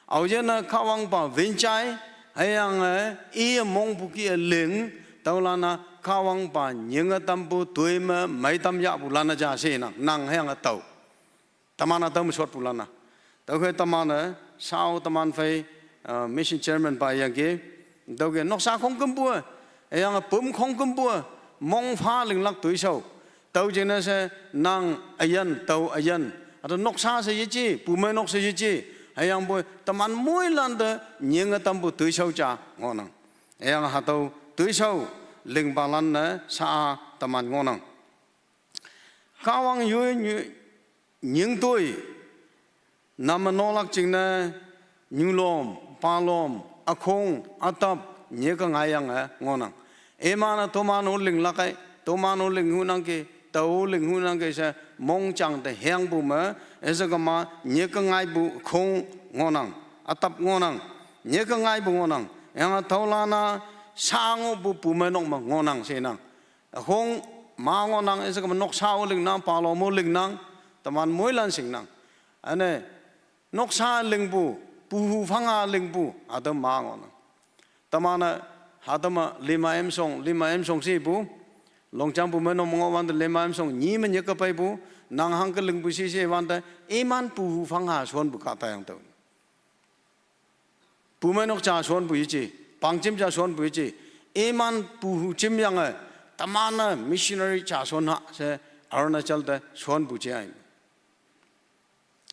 Aoyinne Kahwangpa win jai, hüyange, iye mongpu kih-e ling, tüolan-a, Kahwangpa nyinge tampu toi me meitam yahpulan-a ja she nang, nang hüyange tao. Teman-a tao me shotpulan-a. Tüokhei teman-e, shao teman phei, uh, mission chairman pa yangki. Tüoke noksa khongkümpu-e, hüyange püm khongkümpu-e, mong pha linglak toishao. Tüo jingne she nang üyin, tao üyin. Hatüo noksa she yeje, pumei nok she yeje. Hüyangpoi teman moilante nyinge tampu toishao ja ngohnang. Hüyange hatüo toishao, lingpalan ne sha-a teman ngohnang. Kahwang yoi nyu-, nyingtoi, namme nolak jingne, nyulom, palom, ükhong, ütap, nyeke ngaiyange ngohnang. Iman-e toman-o linglak ei, toman-o ling hunangki, tao ling hunangki she, mongjang te hengpu me, üshei kema, nyeke ngaipu ükhong ngohnang, ütap ngohnang, nyeke ngaipu ngohnang, hüyange tüolan-a, sha ngohpu pumeinok me ngohnang shenang. Ükhong ma ngohnang, üshei kema noksha-o lingnang, palom-o lingnang, teman moilan shingnang. Üne, noksha lingpu, puhu phanga lingpu, hatüo ma ngohnang. Teman-e, hatüo me lima emshong, lima emshong shepu, longjang pumeinok me ngohwante lima emshong nyi me nyeke peipu, nang hangke lingpu she she wante, iman puhu phanga shonpu kahtayang tüo. Pumeinok ja shonpu yeje, pangjim ja shonpu yeje, iman puhu jimyange, teman-e missionary ja shon ha she Arunachal te shonpu je ai.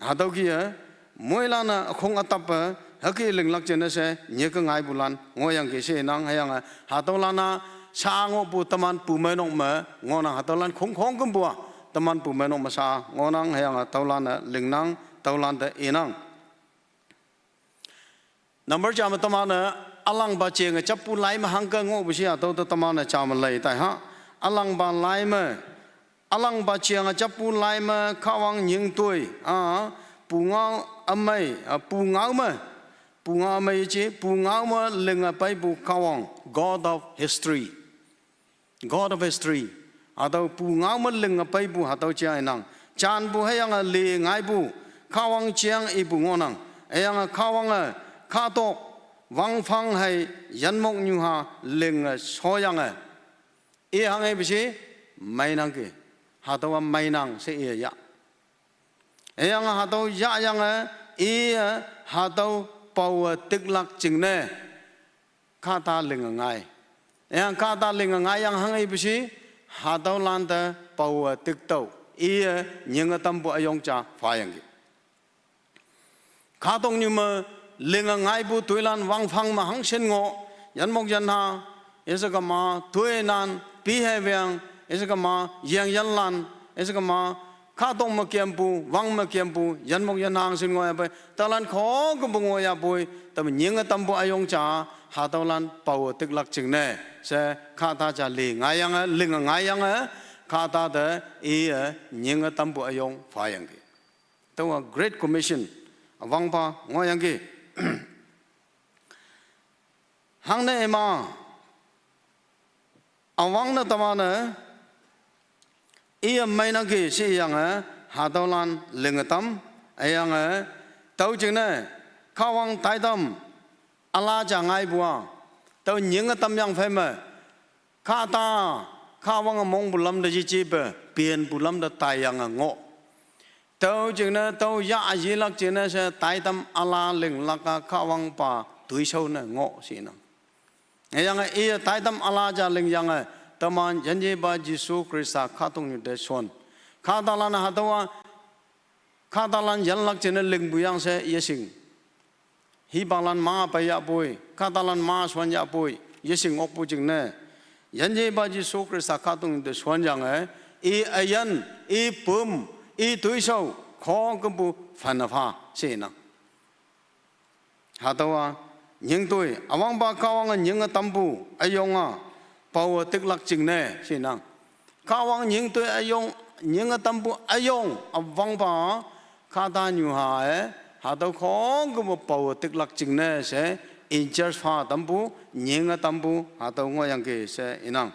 Hatüo kih-e, moilan-e ükhong ütappe, hüke linglak jingne she, nyeke ngaipulan, ngohyangki shenang hüyange, hatüolan-a, sha ngohpu teman pumeinok me, ngohnang hatüolan khongkhong kempu-a, teman pumeinok me sha ngohnang hüyange, tüolan-e lingnang, tüolan te inang. Number ja me teman-e, ülangpa jenge jappu lai me hangke ngohpu shi-a tüo te teman-e ja me lei tai ha. Ülangpa lai me, ülangpa jenge jappu lai me Kahwang nyingtoi, a, pungao ümei, a, pungao me, pungao ümei yeje, pungao me linge peipu Kahwang, God of history. God of history. Hatüo pungao me linge peipu hatüo ja inang. Janpu hüyange li ngaipu, Kahwang jeng ipu ngohnang. Hüyange Kahwange, kahtok, wangphang hei, yinmoknyu ha, linge shoyange, i hanghepu she, meinangki. Hatüowa meinang she iye yah. Hüyange hatüo yahyange, iye, hatüo paowe tiklak jingne, kahta linge ngai. Hüyange kahta linge ngaiyang hanghepu she, hatüolan te paowe tiktüoh, iye, nyinge tampu üyong ja phayangki. Kahtoknyu me, linge ngaipu toilan wangphang me hangshin ngoh, yinmok yinha, üshei kema, toinan, behavior, üshei kema, yengyanlan, üshei kema, kahtok me kempu, wang me kempu, yinmok yinha hangshin ngohyapoi, taolan khongkümpu ngohyapoi, tame nyinge tampu üyong ja, hatüolan paowe tiklak jingne, she, kahta ja li ngaiyange, linge ngaiyange, kahta te, iye, nyinge tampu üyong phayangki. Tüowa Great Commission, üwangpa ngohyangki. Hangne ima, üwangne teman-e, iye meinangki sheyange, hatüolan linge tam, hüyange, tüo jingne, Kahwang taitam, üla ja ngaipu-a, tüo nyinge tamyang phei me, kahta, Kahwange mongpu lamte yejepe, penpu lamte taiyange ngoh. Tüo jingne, tüo yah yelak jingne she taitam üla linglak-a Kahwangpa toishao ne ngoh shinang. Hüyange iye taitam üla ja lingyange, teman yinyepa Jesu Khrista kahtoknyu te shon. Kahtalan hatüowa, kahtalan yinlak jingne lingpu yang she yeshing. Hipalan ma peiyahpoi, kahtalan ma shonyahpoi, yeshing okpu jingne, yinyepa Jesu Khrista kahtoknyu te shonyange, i üyin, i püm, i toishao, khongkümpu phanne pha shenang. Hatüowa, nyingtoi, üwangpa Kahwange nyinge tampu, üyong-a, paowe tiklak jingne shenang. Kahwang nyingtoi üyong, nyinge tampu üyong, üwangpa, kahtanyuhae, hatüo khongkümpu paowe tiklak jingne she, in charge pha tampu, nyinge tampu, hatüo ngohyangki she inang.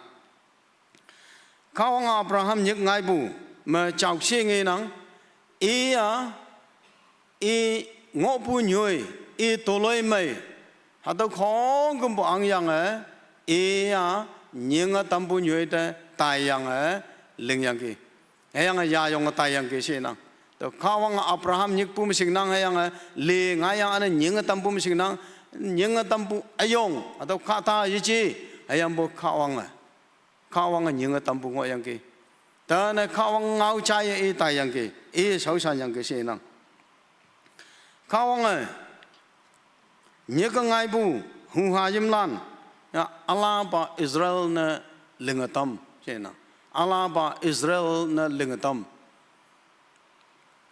Kahwange Abraham nyik ngaipu, me jaoshe ngenang, i-a, i ngohpu nyoi, i toloimei, hatüo khongkümpu angyange, i-a, nyinge tampu nyoi te taiyange, lingyangki. Hüyange yayonge taiyangki shenang. Tüo Kahwange Abraham nyikpu me shingnang hüyange, li ngaiyange üne nyinge tampu me shingnang, nyinge tampu üyong, hatüo kahta yeje, hüyangpu Kahwange. Kahwange nyinge tampu ngohyangki. Tane Kahwang ngao jaiye i taiyangki, i shaoshanyangki shenang. Kahwange, nyike ngaipu, huhayimlan, ya, ülapa Israel ne linge tam, she nang. Alaba Israel ne linge tam.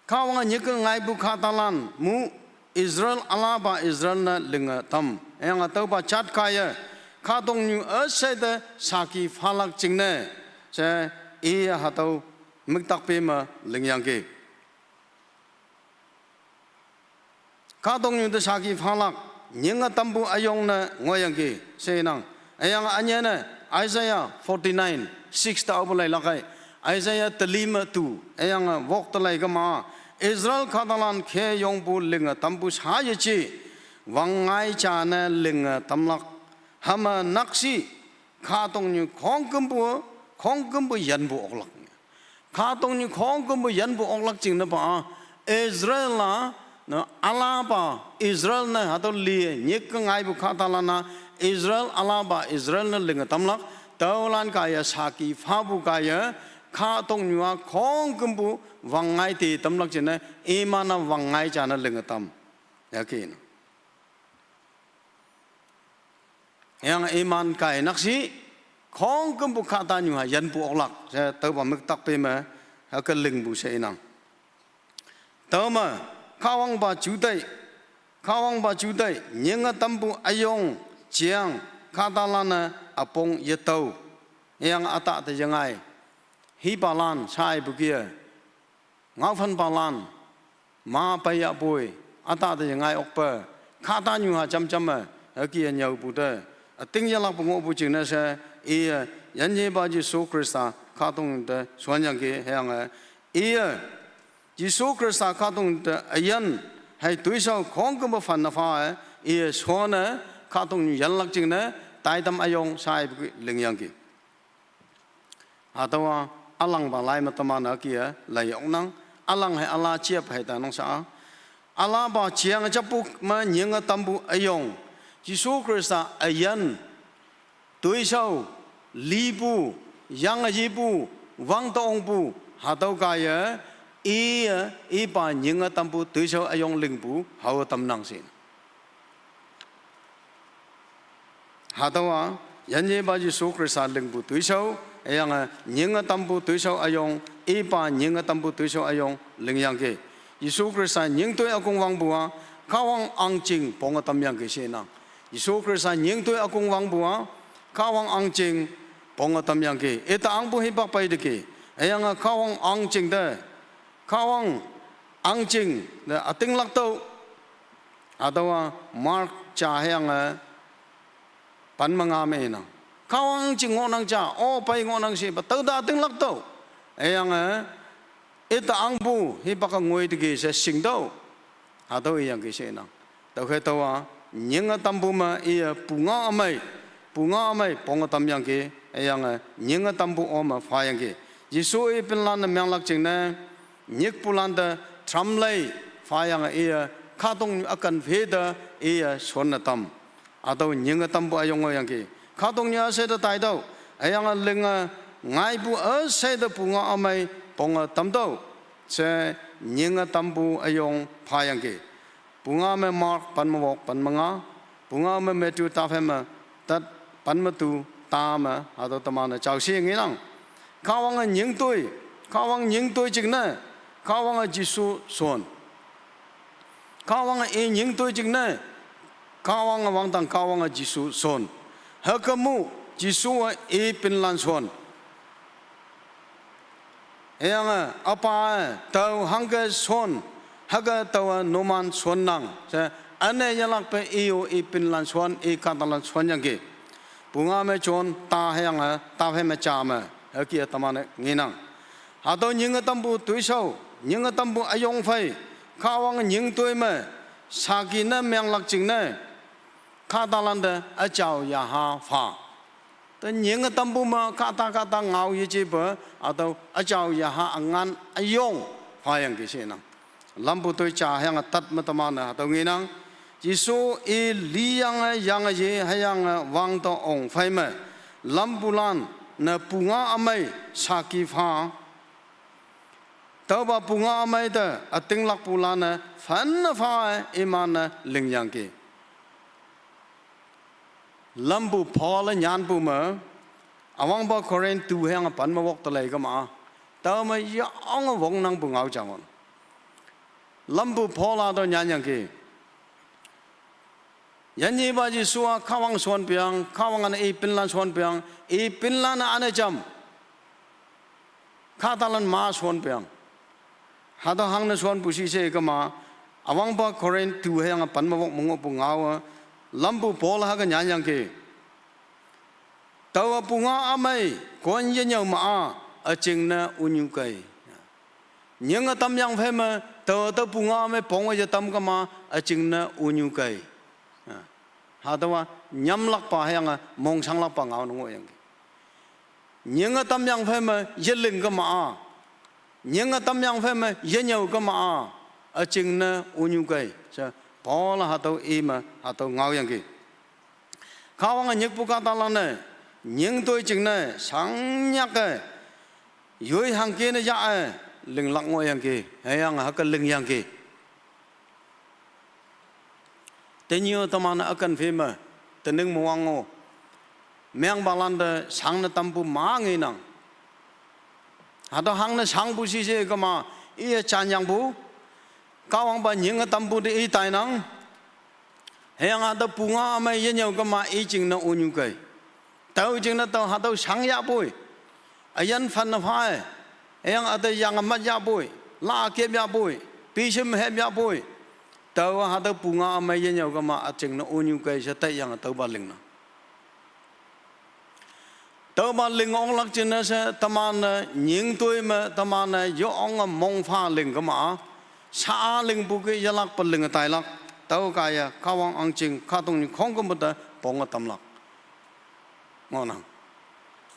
Kahwange nyik-e ngaipu kahtalan mu Israel, alaba Israel ne linge tam. Hüyange tüopa jat kaiye kahtoknyu üshei te saki phalak jingne she iye hatüo müktak pe me lingyangki. Kahtoknyu te saki phalak, nyinge tampu üyong ne ngohyangki she nang. Hüyange ünyei ne Isaiah forty-nine six te aopu leilak ei. Isaiah teli me tu, hüyange wok te lei kema, Israel kahtalan kheyongpu linge tampu sha yeje, wangngai ja ne linge tamlak. Hame nakshih, kahtoknyu khongkümpu, khongkümpu yanpu oklak. Kahtoknyu khongkümpu yanpu oklak jingne pa, Israel-a, ne, alapa Israel ne hatüo li nyik-e ngaipu kahtalan-a, Israel alapa Israel ne linge tamlak, tüolan kaiye saki phapu kaiye, kahtoknyu-a khongkümpu wangngai te tamlak jingne, iman-a wangngai ja ne linge tam. Yake na. Hüyange iman kai nakshih, khongkümpu kahtanyu-a yanpu oklak she tüopa müktak pe me, hüke lingpu she inang. Tüome, Kahwangpa jutei, Kahwangpa jutei, nyinge tampu üyong jeang kahtalan-e üpong yetao. Hüyange ütah te yengai. Hipalan shaipu kih-e, ngaophanpalan, ma peiyapoi, ütah te yengai okpe, kahtanyu-a jamjam me, hüke-e nyüopu te, üting yelakpu ngohpu jingne she, iye, yanyepa Jesu Khrista, kahtoknyu te shonyangki hüyange, iye, Jesu Khrista kahtoknyu te üyin, hei toishao khongkümpu phanne pha-e, iye shonne, kahtoknyu yanlak jingne, taitam üyong shaipu lingyangki. Hatüowa, ülangpa lai me teman-e kih-e, lai oknang, ülang hei üla jep hei tanang sha-a. Ülapa jeang jappu me nyinge tampu üyong, Jesu Khrista üyin, toishao, lipu, yange yipu, wangtongpu, hatüo kaiye, iye, ipa nyinge tampu toishao üyong lingpu, hao tamnang shi. Hatüowa, yanyepa Jesu Khrista lingpu toishao, hüyange nyinge tampu toishao üyong, ipa nyinge tampu toishao üyong, lingyangki. Jesu Khrista nyingtoi ükong wangpu-a, Kahwang ahngching ponge tamyangki she nang. Jesu Khrista nyingtoi ükong wangpu-a, Kahwang ahngching ponge tamyangki. Ite ahngpu hipak peiteki. Hüyange Kahwang ahngching te, Kahwang ahngching te ütinglak tüoh. Hatüowa Mark ja hüyange pen me nga me inang. Kahwang ahngching ngohnang ja, o pei ngohnang shepa, tüote ütinglak tüoh. Hüyange, ite ahngpu hipak-e ngoiteki she shingtüoh. Hatüo iyangki she nang. Tüokhei tüowa, nyinge tampu me iye pungao ümei, pungao ümei ponge tamyangki, hüyange nyinge tampu ome phayangki. Jesu i pinlan-e menglak jingne, nyikpulan te tramlei phayange iye, kahtoknyu ükan phe te iye shonne tam. Hatüo nyinge tampu üyong ngohyangki. Kahtoknyu üshei te taitüoh. Hüyange linge ngaipu üshei te pungao ümei ponge tamtüoh. She nyinge tampu üyong phayangki. Pungao me Mark pen me wok pen me nga, pungao me Matthew ta phe me tat pen me tu ta me, hatüo teman-e jao she ngenang. Kahwange nyingtoi, Kahwang nyingtoi jingne, Kahwange Jesu shon. Kahwange i nyingtoi jingne, Kahwange wangdang Kahwange Jesu shon. Hüke mu, Jesuwe i pinlan shon. Hüyange, üpa-e, tao hangke shon, hüke taowe numan shonnang she, üne yelakpe i-o i pinlan shon, i kahtalan shonyangki. Pungao me John ta hüyange, ta phe me ja me, hüke-e teman-e ngenang. Hatüo nyinge tampu toishao, nyinge tampu üyong phei, Kahwang nyingtoi me, saki ne menglak jingne, kahtalante üjao yaha pha. Te nyinge tampu me kahta kahta ngao yejepe, hatüo üjao yaha üngan üyong phayangki she nang. Lampu toi ja hüyange tat me teman-e hatüo ngenang. Jesu i liyange yange ye hüyange wangto ong phei me, lampulan ne pungao ümei saki pha. Tüopa pungao ümei te ütinglakpulan-e phanne pha-e iman-e lingyangki. Lampu Paul-e nyanpu me, Awangpa Corinth tu hüyange pen me wok te lei kema-a, tüome yonge wongnangpu ngao ja ngoh. Lampu Paul hatüo nyanyangki. Yanyihpa Jesu-a Kahwang shonpeang, Kahwang üne i pinlan shonpeang, i pinlan-e üne jam. Kahtalan ma shonpeang. Hatüo hangne shonpu shi she kema, Awangpa Corinth tu hüyange pen me wok me ngohpu ngao-a, lampu Paul hüke nyanyangki. Taowa pungao ümei kon yenyüo ma-a, üjingne ünyu kei. Nyinge tamyang phei me, taowa tüo pungao ümei ponge yetam kema, üjingne ünyu kei. Hatüowa nyamlakpa hüyange mongshanglakpa ngao ne ngohyangki. Nyinge tamyang phei me yeling kema-a, nyinge tamyang phei me yenyüo kema-a, üjingne ünyu kei she, Paul hatüo i me hatüo ngaoyangki. Kahwange nyikpu kahtalan-e, nying toi jingne shangnyak-e, yoi hangke ne ya-e, linglak ngohyangki, hüyange hüke lingyangki. Tenyih-o teman üken phe me, tening me wang-o, mengpalan te shangne tampu ma ngenang. Hatüo hangne shangpu shi she kema, iye janyangpu, Kahwangpa nyinge tampu te i tainang. Hüyange hatüo pungao ümei yenyüo kema i jingne ünyu kei. Tao jingne tao hatüo shang yahpoi. Üyin phanne pha-e. Hüyange üte yange mat yahpoi. La kep yahpoi. Pishem hep yahpoi. Tao hatüo pungao ümei yenyüo kema üjingne ünyu kei she taiyange tüopa lingnang. Tüopa ling oklak jingne she teman-e nying toi me teman-e yonge mongpha ling kema-a, sha-a lingpu ke yelakpe linge tailak, tüo kaiye Kahwang ahngching kahtoknyu khongkümpu te ponge tamlak ngohnang.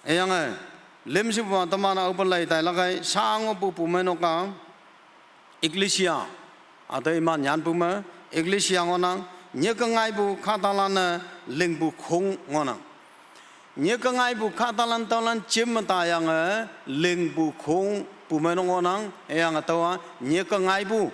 Hüyange, limshipu-a teman-e aope lei tailak kei, sha ngohpu pumeinok-a, ecclesia. Hatüo iman nyanpu me, ecclesia ngohnang, nyike ngaipu kahtalan-e lingpu khong ngohnang. Nyike ngaipu kahtalan tüolan jim me tayange lingpu khong pumeinok ngohnang, hüyange tüowa nyike ngaipu.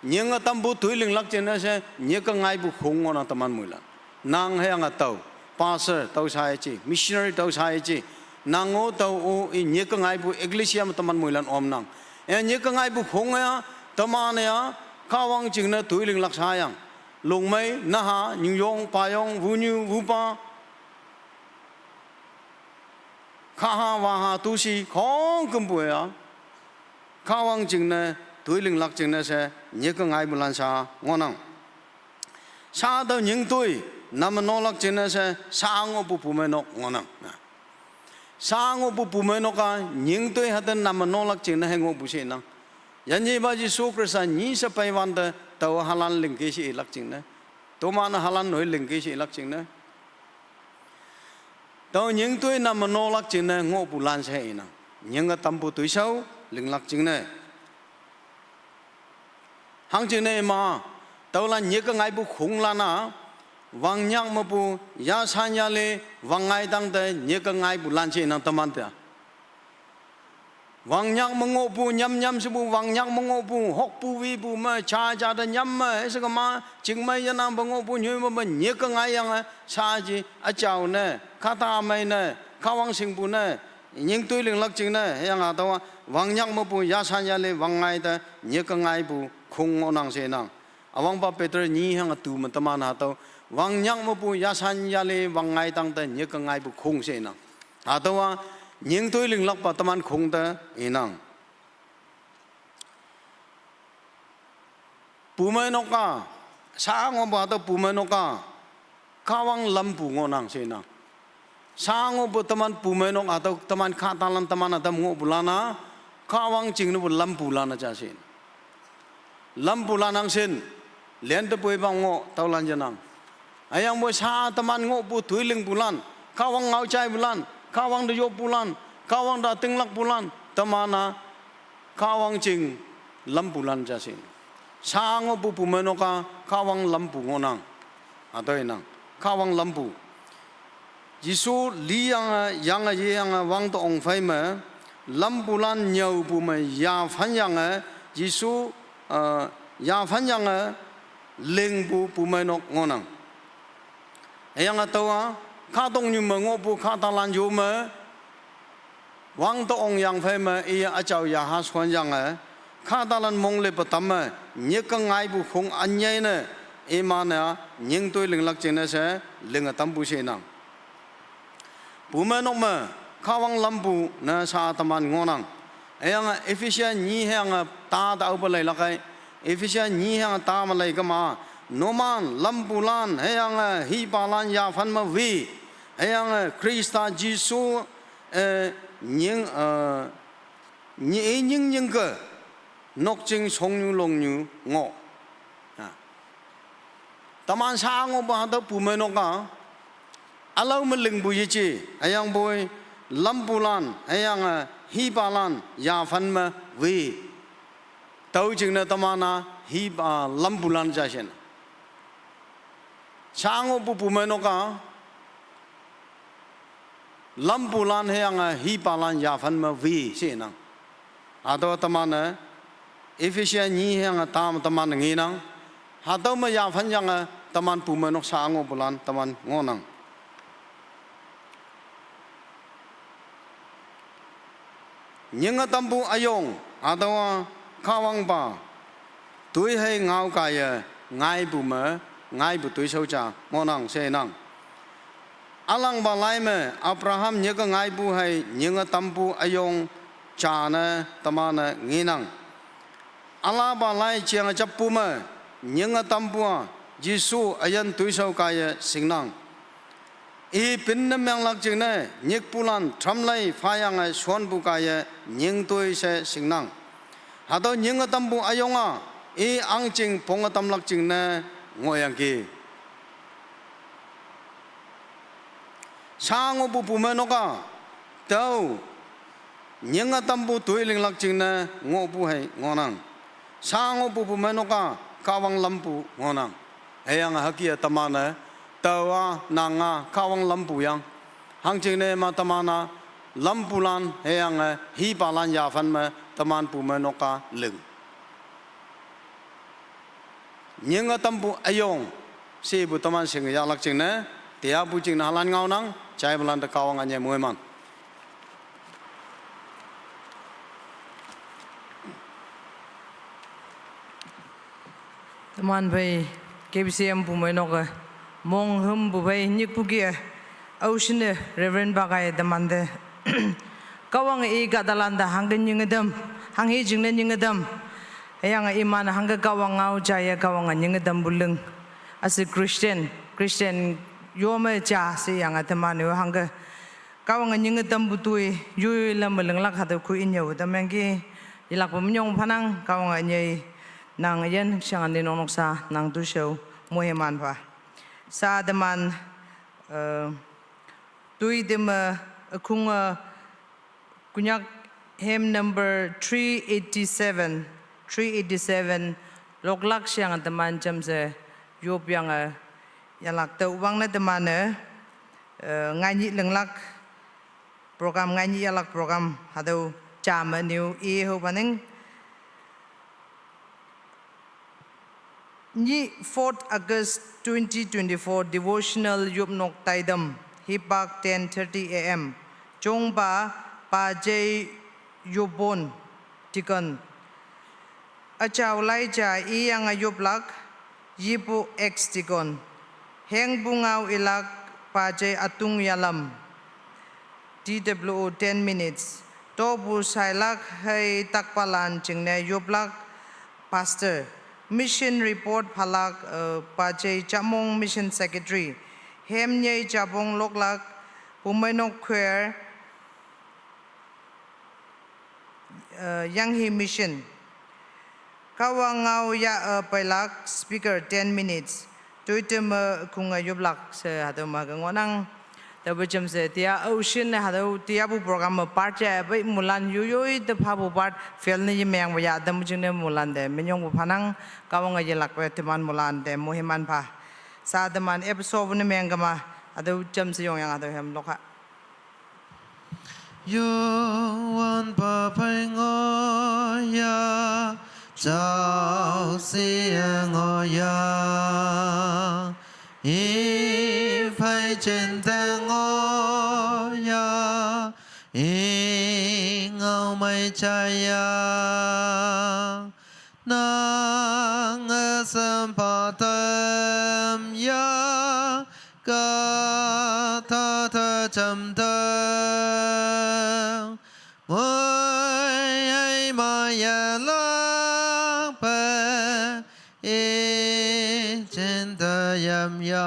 Nyinge tampu toi linglak jingne she nyike ngaipu khong ngohnang teman moilan. Nang hüyange tao, pastor tao sha yeji, missionary tao sha yeji. Nang-o tao-o i nyike ngaipu ecclesia me teman moilan omnang. E nyike ngaipu khong-a, teman-e-a, Kahwang jingne toi linglak shayang. Lungmei, naha, nyuyong, payong, wunyu, wupa, khaha, waha, tushi, khongkümpu-a, Kahwang jingne toi linglak jingne she nyike ngaipulan sha ngohnang. Sha tüo nying toi, name nolak jingne she sha ngohpu pumeinok ngohnang. Sha ngohpu pumeinok-a nying toi hate name nolak jingne hei ngohpu shenang. Yanyihpa Jesu Khrista nyi she peiwante tao halan lingke she ilak jingne, toman halan noi lingke she ilak jingne, tüo nying toi name nolak jingne ngohpulan she inang. Nyinge tampu toishao linglak jingne. Hangjingne ima, tüolan nyike ngaipu khonglan-a, wangnyak mepu yashan yale wangngai tangte nyike ngaipulan she inang temante-a. Wangnyak me ngohpu, nyam nyam shepu, wangnyak me ngohpu, hokpu wipu me, ja ja te nyam me, heshe kema, chingmei yenangpe ngohpu nyoi me me nyike ngaiyange, shaji, üjao ne, kahta ümei ne, Kahwang shingpu ne, nying toi linglak jingne, hüyange hatüowa, wangnyak mepu yashan yale wangngai te, nyike ngaipu khong ngohnang she inang. Üwangpa Peter nyi hüyange tu me teman hatüo, wangnyak mepu yashan yale wangngai tangte nyike ngaipu khong she inang. Hatüowa, nying toi linglakpa teman khong te inang. Pumeinok-a, sha ngohpu hatüo pumeinok-a, Kahwang lampu ngohnang she inang. Sha ngohpu teman pumeinok hatüo teman kahtalan teman ütam ngohpulan-a, Kahwang jingnepu lampulan-a ja she inang. Lampulan hangshin, lente poipa ngoh tüolan jenang. Hüyangpoi sha teman ngohpu toi lingpulan, Kahwang ngao jaipulan, Kahwang te yoppulan, Kahwang te ütinglakpulan, teman-a Kahwang jing lampulan ja she. Sha ngohpu pumeinok-a Kahwang lampu ngohnang. Hatüo inang, Kahwang lampu. Jesu liyange, yange yeyange wangte ong phei me, lampulan nyüopu me yaphanyange, Jesu, eh, yaphanyange lingpu pumeinok ngohnang. Hüyange tüowa, kahtoknyu me ngohpu kahtalan yo me, Wangtüong yangphei me i üjao yaha shuan yange, kahtalan mong le petam me, nyik ke ngaipu khong ünyei ne, iman-e, nyingtoi linglak jingne she, linge tampu shenang. Pume nok me, Kahwang lampu ne sha teman ngohnang. Hüyange Ephesia nyi hüyange ta te aope leilak ei. Ephesia nyi hüyange ta me lei kema. Numan lampulan hüyange hipalan yaphan me wi. Hüyange Khrista Jesu, eh, nying, eh, nyi, eh, nying nying ke nokjing shongnyu longnyu ngoh. Ah. Teman sha ngohpu hatüo pume nok a, ülao me lingpu yeje, hüyangpoi, lampulan, hüyange, hipalan, yaphan me, wi. Tüo jingne teman-a, hipa, lampulan ja shen. Sha ngohpu pume nok a, lampulan hüyange hipalan yaphan me wi shenang. Hatüo teman-e, Ephesia nyi hüyange ta me teman ngenang. Hatüo me yaphan yange teman pume nok sha ngohpulan teman ngohnang. Nyinge tampu üyong, hatüowa Kahwangpa, toi hei ngao kaiye, ngaipu me, ngaipu toishao ja, ngohnang shenang. Ülangpa lai me, Abraham nyike ngaipu hei, nyinge tampu üyong, jane, teman-e, ngenang. Ülapa lai jeng jappu me, nyinge tampu a, Jesu üyin toishao kaiye shingnang. I pinne menglak jingne, nyikpulan tramlei phayange shonpu kaiye nyingtoi she shingnang. Hatüo nyinge tampu üyong a, i ahngching ponge tamlak jingne ngohyangki. Sha ngohpu pume nok a, tüo, nyinge tampu toi linglak jingne ngohpu hei ngohnang. Sha ngohpu pume nok a, Kahwang lampu ngohnang. Hüyange hüke teman-e, tüowa, nanga, Kahwang lampu yang. Hangjingne ma teman-a, lampulan, hüyange, hipalan yaphan me, teman pume nok a, ling. Nyinge tampu üyong, shepu teman shinge yahlak jingne, tiapu jingne halan ngaonang, jaipulan te Kahwange nyei moiman. Teman phei K B C M pumeinok-e mong hümpu phei nyikpu kih-e, aoshinne Reverend Pakai temante Kahwange i kahtalante hangke nyinge tam, hanghe jingne nyinge tam, hüyange iman hangke Kahwang ngao jaiye Kahwange nyinge tampu ling. Üshei Christian, Christian yome ja sheyange teman-e hangke Kahwange nyinge tampu toi, yoi lamme linglak hatüo khui inyüo tamyangki, yelakpe minyong phanang, Kahwange nyei nang üyin shange ni noknok sha nang toishao moiman pha. Sha teman, eh, toi teme, eh, ükhunge, Konyak hymn number three eighty-seven, three eighty-seven, loklak sheyange teman jamshe yopyange, eh, yelak tüo wangne teman-e, eh, ngainyih linglak program, ngainyih yelak program, hatüo jame nyu i hao phanang. Nyih, fourth August twenty twenty-four, devotional yopnok taitam, hipak ten thirty A M. Jongpa, Pajei Yopon, deacon. Üjao lai ja iyange yoplak, Yipu ex-deacon. Hengpu ngao ilak, Pajei Atung Yalam. T W O ten minutes. Topu shailak hei takpalan jingne yoplak, pastor. Mission report phalak, eh, Pajei Jamong mission secretary. Hymn nyei jabong loklak, pumeinok choir, eh, Yanghi mission. Kahwang ngao ya, eh, peilak speaker ten minutes. Toi teme ükhunge yoplak she hatüo me ke ngohnang. Taope jamshe tia aoshinne hatüo tiapu program me part ja pei mulan yoi yoi te phapu part fail ne yemengpu ya tamu jingne mulante minyongpu phanang, Kahwange yelakpe teman mulante moiman pha. Sha teman episode ne mengkema, hatüo jamshe yongyange hatüo hymn lokha. Youngwanpa phei ngohya, jao she ngohya, i phei jinte ngohya, i 在呀，能个生怕等呀，个他的怎等，我爱嘛也浪费，一真的样样。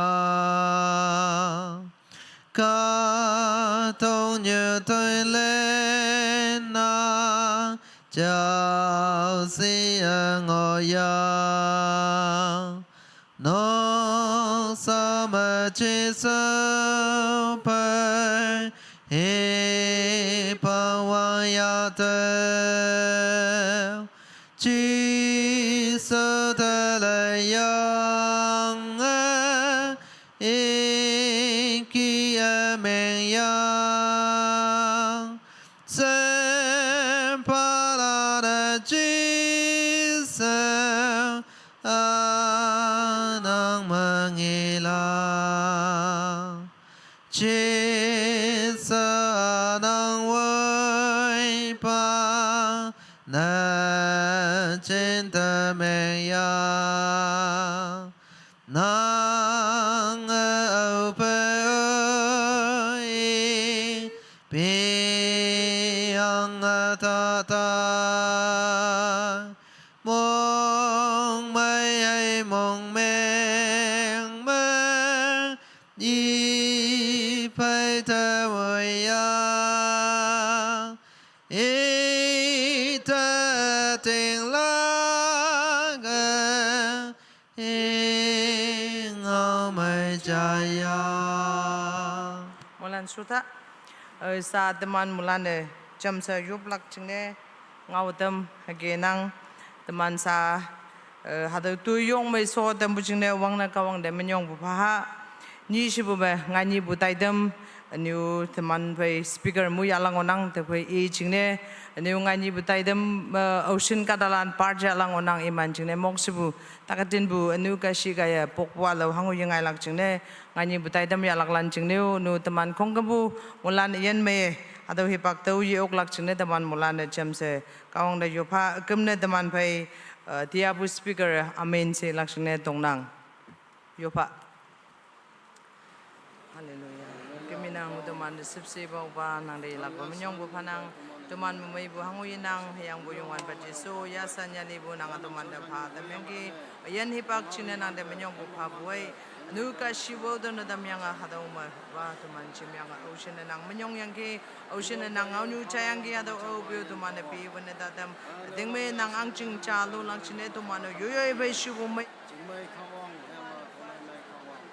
Ka tong nyu tui le na, jiao si e ngo yang. Nong sa me chi su pei, hi pa wang ya de. Chi su de le yang e, 一起的名扬，生怕拉的Jesus，啊，能么你啦，Jesus，啊，能为吧，那真的名扬。 Nang e au pe ui, pi ang e ta ta. Mong mai ai mong meng meng, i pai te wui ya. I te ting la ge, Ing au mai jaya. Mulan suta, eh, sa teman mulan, eh, jam sa yuplak jingne, ngau tem hage nang, teman sa, eh, hadau tu yong mai so tem bu jingne, wang na ka wang de menyong bu paha. Ni shi bu me, ngai ni bu tai tem, aniu teman phei speaker mu ya lang onang, te phei i jingne, aniu ngai ni bu tai tem, eh, ocean ka dalan par ja lang onang iman jingne, mok shi bu, Takatin bu anu kashi kaya pokwa lo hangu yengai lak jingne, ngai ni bu tai tem ya lak lan jingne, nu teman kong kebu, mulan yen me, atau hipak tau ye ok lak jingne, teman mulan ne jam se, kawang da yopa, kem ne teman phei, eh, tia bu speaker, amen se lak jingne, tongnang. Yopa. Haleluya. Kami nang teman de sipsi bau ba nang de lak ba menyong bu panang teman memei bu hangu inang yang bu yungwan ba Jesu ya sanya li bu nang teman de pa temen ki yan hipak cine nang de menyong bu pa buai nu ka shi bau de ne dam yang a hadau ma ba teman cim yang a ocean nang menyong yang ki ocean nang ngau nyu ca yang ki hadau au bu teman de pi bu ne da dam ding me nang ang cing ca lu lang cine teman de yoyoi bai shi bu mei. Jingmei kawang yang a teman mei kawang.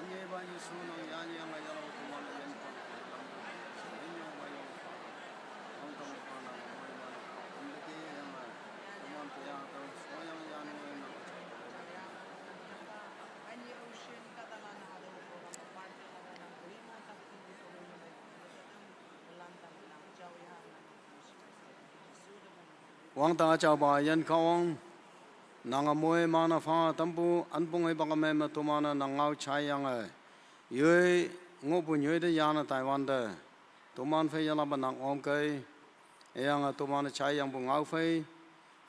Anye ba Yesu nang yan yang a yalou teman yan pa. Anye ba yong pa. Ang tang pa nang mai ba. Anye ke yang a teman pe yang tang so yang yan yang na. Wang ta chao ba yan kawang. Nang a moi ma na fa tampu an pung hei bak a mei ma teman a nang ngau chai yang e. Yoi, ngo bu nyoi de ya na Taiwan de. Teman phei ya la ba nang om kei. E yang a teman a chai yang bu ngau phei.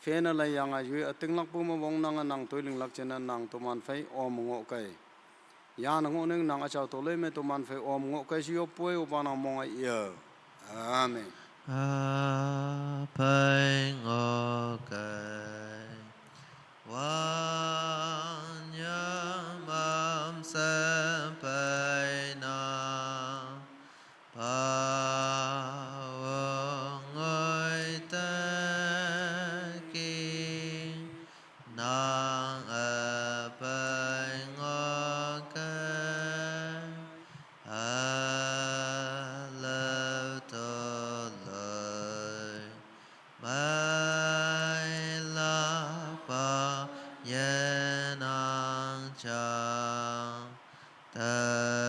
Phei na lai yang a yoi a ting lak bu ma wong nang a nang tui ling lak chen a nang teman phei om ngo kei. Ya na ngo ning nang a chao to lei me teman phei om ngo kei shi yo poi u ba nang mong a yo. Amen. A pai ngo kei. Wan ya mam se pai na. Pa wo ngoi te ki. Nang a pai ngo kei, a lau to loi, mai la pa ye nang chang, ta